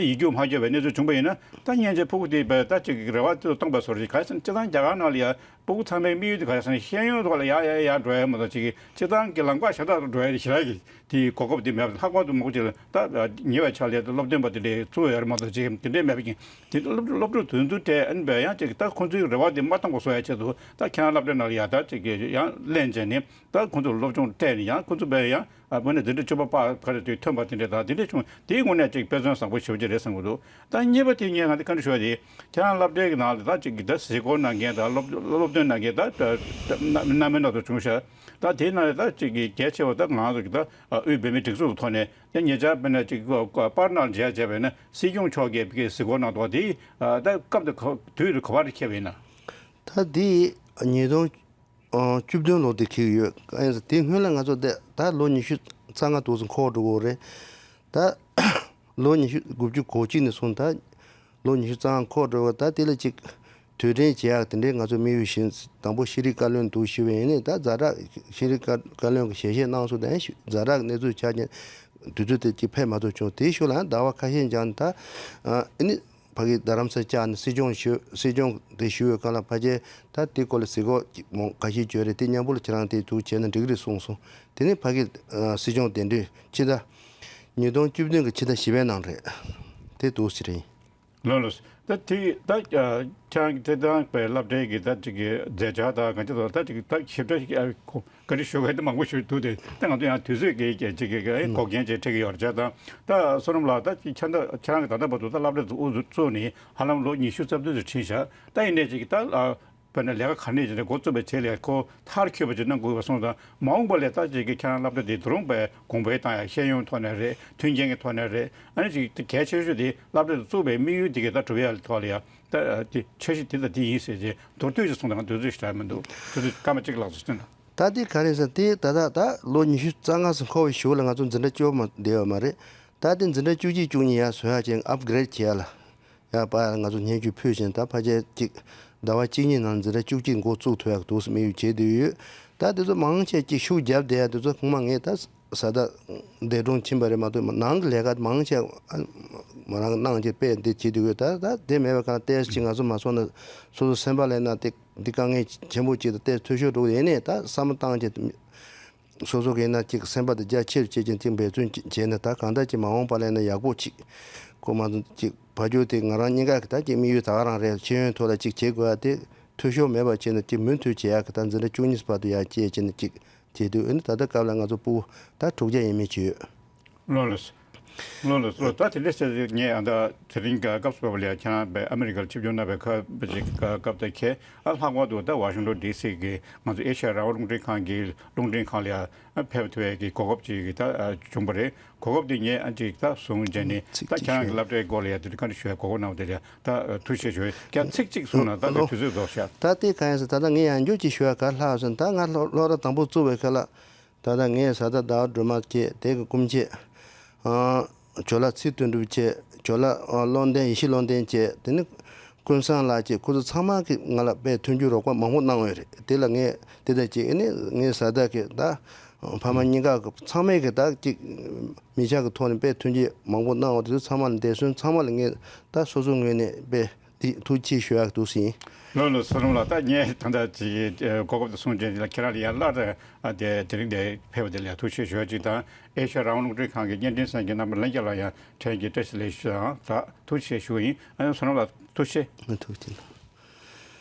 ཡིག་རྒྱུགས་མ་བརྒྱབ་པའི་གནས་ཚུལ་བྱུང་བ་ཡིན་ན། ད་སྔོན་ཆད་སྤུ་གུ་དེ་བས་ད་ཅིག་རེ་བ་དེ་ཚོ་བཏང་པ་བཟོ་འདྲ་ཞིག་ག་རེ་ཟེར་ན། སྤྱིར་བཏང་རྒྱ་གར་ནང་ལ་ཡ་སྤུ་གུ་ཚང་མའི་དམིགས་ཡུལ་དེ་ག་རེ་ཟེར་ན། ཤེས་ཡོན་ཐོག་ལ་ཡར་ཡར་ཡར་འགྲོ་ཡ་མ་གཏོགས་ཅིག་སྤྱིར་བཏང་གི་ལམ་ཁ་གཞན་དག་ཏུ་འགྲོ་ཡ་དེ་ཞེ་དྲག་གི་དེའི་གོ་སྐབས་དེ་མེད་པ། ལྷག་པར་དུ་མང་པོ་ཅིག་ལ་ད་ཉེ་བའི་ཆར་ལ་ད་སློབ་སྟོན་པ་དེ་འདྲའི་བཙུགས་ཡོད་རེད་མ་གཏོགས་ཅིག་དེ་འདྲའི་མེད་པ་ཡིན། དེ་སློབ་སློབ་ཕྲུག་དེ་ཚོའི་གྲས་ཨ་ནི་བས་ཡང་ཅིག་ད་ཁོང་ཚོའི་རེ་བ་དེ་མ་བཏང་བ་བཟོ་ཡ་ཆེད་དུ་ད་ཁྱེད་རང་སློབ་གྲྭའི་ནང་ལ་ཡ་ད་ཅིག་གི་ཡང་ལེན་བྱས་ནས་ད་ཁོང་ཚོར་སློབ་སྦྱོང་སྤྲད་ནས། ཡང་ཁོང་ཚོ་བས་ཡང་ཨ་བོད་ནས་འཛིན་གྲྭ་བཅུ་པ་པར་ག་རེ་དེ་ཐོན་པ་དེ་འདྲ་དང་དེ་འདྲ་བྱུང་། དེའི་ངོས་ནས་ཅིག་དཔེ་མཚོན་བཟང་པོ་ཞེ་པོ་ཅིག་རེད་བསམ་གྱི་འདུག་ད་གཉིས་པ་དེ་ངས་ང་ཚོ་བཀའ་འདྲི་ཞུ་བ་དེ། ཁྱེད་རང་སློབ་གྲྭའི་གི་ནང་ལ་ད་ཅིག་གི་ད་གཟིགས་སྐོར་གནང་མཁན་དང་སློབ་སློབ་སྟོན་གནང་མཁན་ད་ད་ད་རྣམ་པ་སྣ་ཚོགས་བྱུང་ཤག་ད་དེའི་ནང་ལ་ད་ཅིག་གི་གལ་ཆེ་བ་ད་ང་ཚོ་གི་ད་དབུས་བོད་མིའི་སྒྲིག་འཛུགས་ཀྱི་ཐོག་ནས་ད་ཉེ་ཆར་དཔེར་ན་ཅིག་པར་ནང་མཇལ་བྱས་པས་ན་སྲིད་སྐྱོང་མཆོག་གིས་གཟིགས་སྐོར་གནང་འདུག་དེ་ད་སྐབས་དེ་ག་དུས་དེ་ག་བར་འཁེལ་བ་ཡིན་ན། ད་དེ་ཉིས་སྟོང་ཨང་བཅུ་བདུན་ལོ་དེ་འཁེལ་ཡོད། ཨ་ཡིན་ཙང་དེ་སྔོན་ལ་ང་ཚོ་ད་ད་ལོ་ཉི་ཤུ་རྩ་ལྔ་འདུག་སེ་འཁོར་འགྲོ་གི་རེད། ད་ལོ་ཉི་ཤུ་དགུ་བཅུ་གོ་གཅིག་ནས་བཟུང་ད་ལོ་ཉི་ཤུ་རྩ་ལྔ་འཁོར་འགྲོ་བ། ད་དེ་ལ་ཅིག་དུས་དྲན་བྱེད་ཡག་དེ་འདྲའི་ང་ཚོ་དམིགས་ཡུལ་བཞིན། དང་པོ་ཤེས་རིག་བཀའ་བློན་འདུག་ཞུས་པ་ཡིན་ནའི་ད་ཛ་དྲག་ཤེས་རིག་བཀའ་བཀའ་བློན་གྱིས་ཞལ་བཞེས་གནང་སོང་། ད་ཡང་ཞུ་ཛ་དྲག་གནས་ཚུལ་ཆགས་ཀྱིན་དུས་ཚོད་དེ་ཅིག་ཕེབས་མ་ཐུབ་བྱུང་། དེའི་ཤུལ་ལ་ཡང་ཟླ་བ་ཁ་ཤས་འགྱངས་ནས་ད་ཨ་ནི། ཕ་གི་རྡ་རམ་ས་ལ་བཅར་ནས་སྲིད་སྐྱོང་ཞུ་སྲིད་སྐྱོང་དེ་ཞུ་བའི་སྐབས་ལ་ཕལ་ཆེར་ད་དེ་སྐོར་ལ་གཟིགས་སྐོར་ཅིག་མོ་ཁ་ཤས་བྱོས་རེད། དེ་མཉམ་པོ་ལ་ཁྱེད་རང་དེ་འདུག་བྱས་ན་འགྲིག་གི་རེད་གསུངས་སོང་། དེ་ནས་ཕ་གི་ཨ་སྲིད་སྐྱོང་གདན་འདྲེན་ཕྱི་ཟླ་ཉིས་སྟོང་བཅུ་བདུན་གྱི་ཕྱི་ཟླ་བཞི་པའི་ནང་རེད། དེ་འདུག་ཟེར་ཡིན། ལགས་ལགས། ད་དེ་ད་ཁྱེད་རང་གི་དེ་དང་པའི་སློབ་གྲྭའི་གི་ད་ཅིག་གི་མཛད་འཆར་དང་གང་ཅི་དང་ད་ཅིག་ད་ཞིབ་ཕྲ་ཞིག་ཨ་ཁོ། བཀའ་འདྲི་ཞུ་མཁན་དེ་མང་པོ་ཞིག་འདུག་སྟེ། ད་ང་ཚོ་ཡང་དུས་ཚོད་ཀྱི་ཅིག་གི་འགོག་རྐྱེན་ཅིག་འཕྲད་ཀྱི་ཡོད་རེད་ད། ད་བསོད་ནམས་ལགས་ད་ཅིག་ཁྱེད་ད་ཁྱེད་རང་གི་ད་ལྟ་བར་དུ་ད་སློབ་གྲྭ་དུ་དབུ་བཙུགས་ནས་ཧ་ལམ་ལོ་ཉི་ཤུ་རྩ་བདུན་ཙམ་ཕྱིན་ཤག་ད་ཡིན་ནའི་ཅིག་ད་དཔེར་ན་ལས་ཀ་ག་ནས་ཅིག་འགོ་བཙུགས་པའི་རྗེས་ལ་ཁོ་མཐར་འཁྱོལ་བ་ཅིག་གནང་དགོས་པ་སོང་ཙང་། མ་འོངས་པ་ལ་ད་ཅིག་གི་ཁྱེད་རང་སློབ་གྲྭ་འདི་དུ་རུང་པའི་གོང་འཕེལ་བཏང་ཡ། ཤེས་ཡོན་ཐོག་ནས་རེད། མཐུན་རྐྱེན་གྱི་ཐོག་ནས་རེད། ཨ་ནི་ཅིག་གལ་ཆེ་ཤོས་དེ་སློབ་གྲྭ་དུ་བཙུགས་པའི་དམིགས་ཡུལ་དེ་གི་ད་གྲུབ་ཡ་ཐོག་ལ་ཡ། ད་དེ་འཆར་གཞི་དེ་དང་དེ་ཡིན་ཟེར་རྗེས་མདོར་བསྡུས་ཅིག་གསུངས་དང་དུས་ཚོད་ཞིག་རག་མི་འདུག་དུས་ཚོད་སྐར་མ་གཅིག་ལྷག་ཙམ་ཞིག་བཏོན་དང་། ད་དེ་ག་རེ་ཟེར་དེ་ད་ལྟ་ད་ལོ་ཉི་ཤུ་རྩ་ལྔ་ཙམ་འཁོར་བའི་གཞུག་ལ་ང་ཚོ་འཛིན་གྲྭ་བཅུ་པ་མ་བསྡད་ཡོད་མ་རེད། ད་དེ་འཛིན་གྲྭ་བཅུ་གཅིག་བཅུ་གཉིས་ཡར་བཟོ་ཡག་ཅིག་ཨབ་གྷི་རེད་བྱེད་ཡག་ལ་ཡ་པ་ང་ཚོ་སྙན་ཞུ་ཕུལ་བཞིན། ད་ཕལ་ཆེར་ཅིག་ཟླ་བ་གཅིག་གཉིས་ནང་འཛིན་གྲྭ་བཅུ་གཅིག་འགོ་བཙུགས་ཐུབ་ཡག་འདུག་སེ་དམིགས་ཡུལ་བྱེད་བསྡད་ཡོད། ད་དེ་ཚོ་མང་ཆེ་ཅིག་ཤུགས་རྒྱབ་བསྡད་ཡག་དེ་ཚོ་ཚང་མ་ངས་ད་བཟའ་ཟླ་འདས་གྲོངས་ཕྱིན་པ་རེད་མ་གཏོགས། ནང་གི་ལས་ཀ་མང་ཆེ་མོ་རང་གནང་བྱས་དཔེ་འདི་བྱེད་དུས་ད་ད་དེ་མེད་པའི་སྒང་ཏོག་ཙམ་ཅིག་ང་ཚོ་མ་སོང་ན་སོ་སོ་སེམས་པ་ལ་ན་དེ་འདི་དཀའ་ངལ་ཆེན་པོ་ཅིག་དང་ཏོག་ཙམ་འཐུས་ཤོར་འགྲོ་གི་ཡིན་ནའི་ད་བསམ་བློ་བཏང་བྱས་སོ་སོ་གི་ན་ཅིག་སེམས་པ་དེ་རྒྱ་ཆེར་བྱེད་ཅིང་ཅིག་འབད་བརྩོན་བྱས་ན་ད་གང་ལྟར་ཅིག་མ་འོངས་པ་ལ་ན་ཡག་པོ་ཅིག་གོ་མ་སོང་ཅིག་བ་རྒྱུ་དེ་ང་རང་གཉིས་ཀ་གི་ད་ཅིག་དམིགས་ཡུལ་ད་ག་རང་རེད། ཤེས་ཡོན་ཐོག་ལ་ཅིག་བྱེད་དགོས་ཡ་དེ་འཐུས་ཤོར་མེད་པ་བྱས་ན་ཅིག་མུ་མཐུད་བྱེད་ཡག་གི་ད་འཛིན་གྲྭ་བཅུ་གཉིས་བར་དུ་ཡར་བསྐྱལ་བྱས་ན་ཅིག་བྱེད་དུས། ཨ་ནི་ད་ལྟ་སྐབས་ལ་ང་ཚོ་སྤུ་གུ་ད་དྲུག་བརྒྱ་ཡས་མས་ཅིག་ཡོད། ལགས་ལགས། ལགས་ལགས་སོ། ད་དེ་འདྲ་ཟེར་ངས་ཨ་ད་དེ་རིང་ག་སྐབས་སུ་བབས་པ་ལ་ཡ་ཁྱེད་རང་པའི་ཨ་མི་རི་ཀར་ཆིབས་བསྒྱུར་གནང་བའི་ཁ་པ་ཅིག་སྐབས་དེ་ཁྱེད་ཨ་ལྷག་པར་དུ་ད་ཝ་ཤིང་ཊོན་ཌི་སི་གི་ང་ཚོ་ཨེ་ཤ་ཡ་རང་དབང་རླུང་འཕྲིན་ཁང་གི་རླུང་འཕྲིན་ཁང་ལ་ཡ་ཕེབས་ཐུབ་པའི་གི་གོ་སྐབས་ཅིག་གི་ད་བྱུང་བ་རེད། གོ་སྐབས་དེ་ངས་ཨ་ཅིག་ད་བཟུང་བྱས་ནས་ད་ཁྱེད་རང་གི་སློབ་གྲྭའི་སྐོར་ལ་ཡ་དེ་འདྲ་བཀའ་འདྲི་ཞུ་ཡ་གོ་སྐབས་གནང་བ་དེ་ལ་ཡ་ད་ཐུགས་རྗེ་ཆེ་ཞུ་ཡ། ཀྱང་ཚིག་གཅིག་གསུངས་ན་ད་ལོ་དུས་ཚོད་རྫོགས་ཤག་ད་ལྟའི་གང་ཡིན་ཟེར་ད་ལྟ་ངས་ཡང་བསྐྱར་ཅིག་ཞུ་ཡ་ག་ལྷག་ཟེར་ན། ད་ང་སློབ་སློབ་གྲྭ་དང་པོ་བཙུགས་པའི་ཁ་ལ། ད་ལྟ་ངས་བཟའ་ཟླ་ཟླ་བ་སྒྲོལ་མ་བཅས་དེ་གི་སྐུ་མཆེད། ཨ་ཇོ་ལགས་ཚེ་དོན་གྲུབ་བཅས་ཇོ་ལགས་ཨ་བློ་ལྡན་ཡེ་ཤེས་བློ་ལྡན་བཅས་དེ་ནི་ཀུན་བཟང་ལགས་བཅས་ཁོ་ཚོ་ཚང་མ་གིས་ང་ལ་དཔེ་མཐུན་འགྱུར་རོགས་པ་མང་པོ་གནང་ཡོད་རེད། དེ་ལ་ངས་དེ་དང་གཅིག་ཨ་ནི་ངའི་བཟའ་ཟླ་གི་ད་ཕ་མ་གཉིས་ཀ་གི་ཚང་མས་གི་ད་གཅིག་མི་ཆ་གི་ཐོག་ནས་དཔེ་མཐུན་འགྱུར་མང་པོ་གནང་བ་དེ་ཚོ་ཚང་མ་ལ་འདས་གསོན་ཚང་མ་ལ་ངས་ད་སོ་སོའི་ངོས་ནས་དཔེ་འདི་ཐུགས་རྗེ་ཆེ་ཞུ་ཡག་འདུག་ཟིན། ལགས་ལགས་སོ། རོང་ལགས་ད་ངས་ད་ལྟ་ཅིག་གོ་སྐབས་དེ་གསུངས་བྱས་འདི་ལ་ཁྱེད་རང་ལ་ཡང་སླར་དེ་དེ་རིང་འདིར་ཕེབས་པ་དེ་ལ་ཐུགས་རྗེ་ཆེ་ཞུ་ཡག་ཅིག་དང་། ཨེ་ཤ་ཡ་རང་དབང་རླུང་འཕྲིན་ཁང་གི་བརྙན་འཕྲིན་གསན་མཁན་རྣམ་པ་ལྷན་རྒྱས་ལ་ཡང་ཕྲན་གྱིས་བཀྲ་ཤིས་བདེ་ལེགས་ཞུ་དང་ད་ཐུགས་རྗེ་ཆེ་ཞུ་བ་ཡིན། ཨ་ཡང་སོ་རོང་ལགས་ཐུགས་རྗེ་ཆེ། ཐུགས་རྗེ་ཆེ།